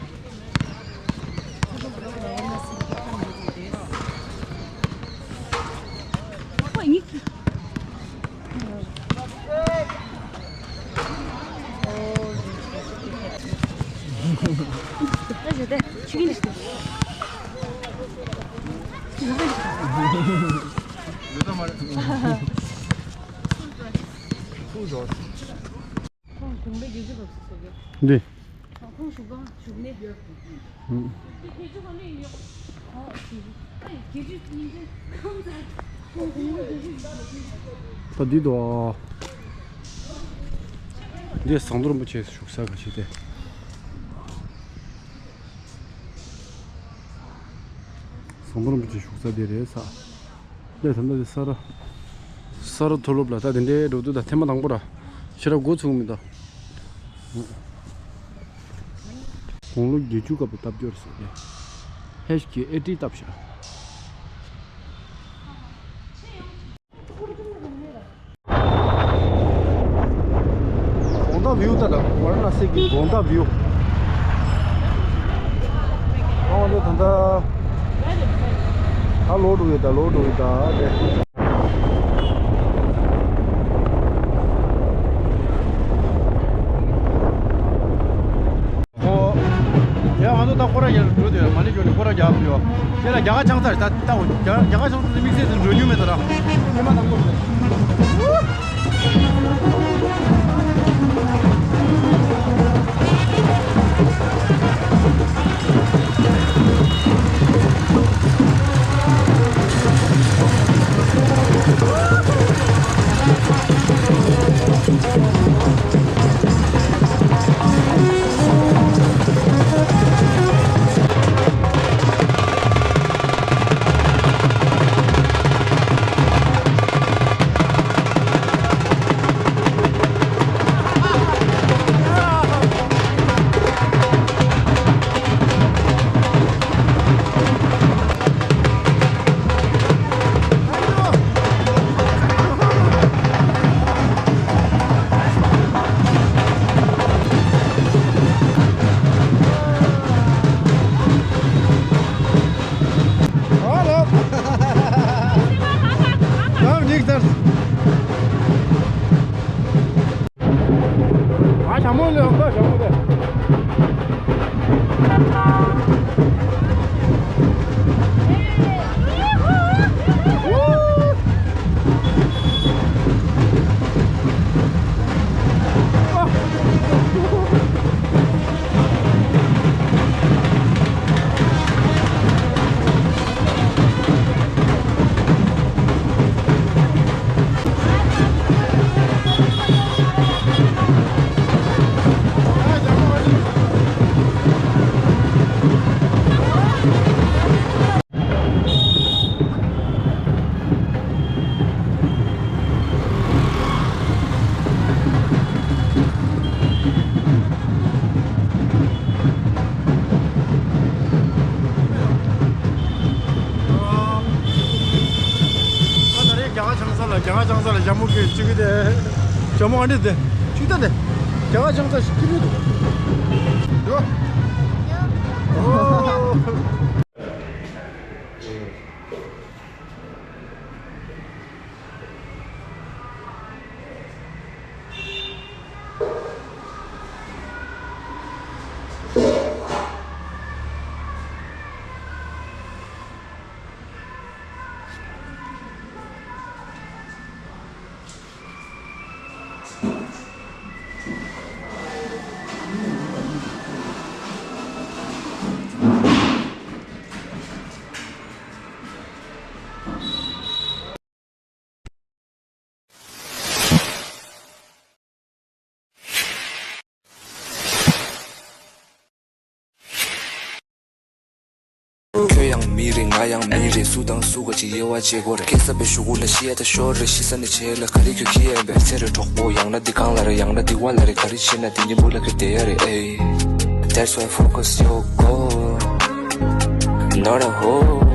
འདི། ད་འདི་དོ། འདི་ཟམ་གདོང་རིན་པོ་ཆེ་བཞུགས་ས་ག་ཅིག་དེ། ཟམ་གདོང་རིན་པོ་ཆེ་བཞུགས་ས་དེ་རེད་ས། ལས་ད་ལྟ་དེ་ས་ར། ས་ར་མཐོ་སློབ་ལ་ད་དེ་འདྲའི་འགྲོ་དུས་ད་ཐེངས་མ་དང་པོ་ར། ཞེ་དྲག་འགོ་ཚུགས་མི་འདུག་དགུང་ལོ་བརྒྱད་ཅུ་སྐབས་ལ་ལྟ་སྐྱོར་ཟེར་ནས། ཧེཤ་གི་ཨེ་ཏི་བཏབ་ཤག་དགོང་དག་བིའུ་ལྟ་དང་། ཝཱ་ར་ཎ་སི་གི་དགོང་དག་བིའུ། ཨ་ནི་ད་ལྟ་ད་ལོག་འགྲོ་ཡོད་ད། ལོག་འགྲོ་ཡོད་ད་དེ། ཨོ། ཡ་ང་ཚོ་ད་སྐོར་ར་རྒྱག་འགྲོ་དུས་མ་ཎི་བརྗོད་ནས་སྐོར་ར་རྒྱག་དགོས་ཡོད། དེ་ལ་རྒྱ་གར་ཆང་ས་རེད་ད། ད་རྒྱ་རྒྱ་གར་ཆང་ས་དེ་དམིགས་བསལ་དུ་འགྲོ་མྱོང་མེད་ད་ར། སྔོན་མ་དང་པོ་རེད། ཨ་ཞྭ་མོ་ལ་ཡོང་ད། ཞྭ་མོ་ལ། རྒྱ་གར་ཆང་ས་ལ་ཞྭ་མོ་གི་ཅིག་གི་དེ། ཞྭ་མོ་ཨ་འདྲེ་དེ། ཅིག་ད་དེ། རྒྱ་གར་ཆང་ས་ཞིག་ཁྱེར་ཡོད་དོ། འདུག་ཨོ། ཁྱོད་ཡང་མི་རེད། ང་ཡང་མི་རེད། སུ་དང་སུ་ག་ཅིག་དབྱེ་བ་འབྱེད་དགོས་རེད། སྐད་གསར་པའི་གཞུག་གུ་ལ་ཤི་ཡ་ད་ཤོར་རེད། ཤི་ས་ནས་བྱེད་ལ་ག་རེ་ཁྱོད་ཁྱི་ཡན་པའི་ཚེ་རེད་གྲོགས་པོ། ཡང་ན་འདི་གང་ལ་རེད། ཡང་ན་འདི་བ་ལ་རེད། ག་རེ་བྱེད་ན་འདི་ཉིན་བུ་ལ་ཁྱོད་བསྡད་ཡ་རེད། ཨེ། That's why focus your goal, not a hole.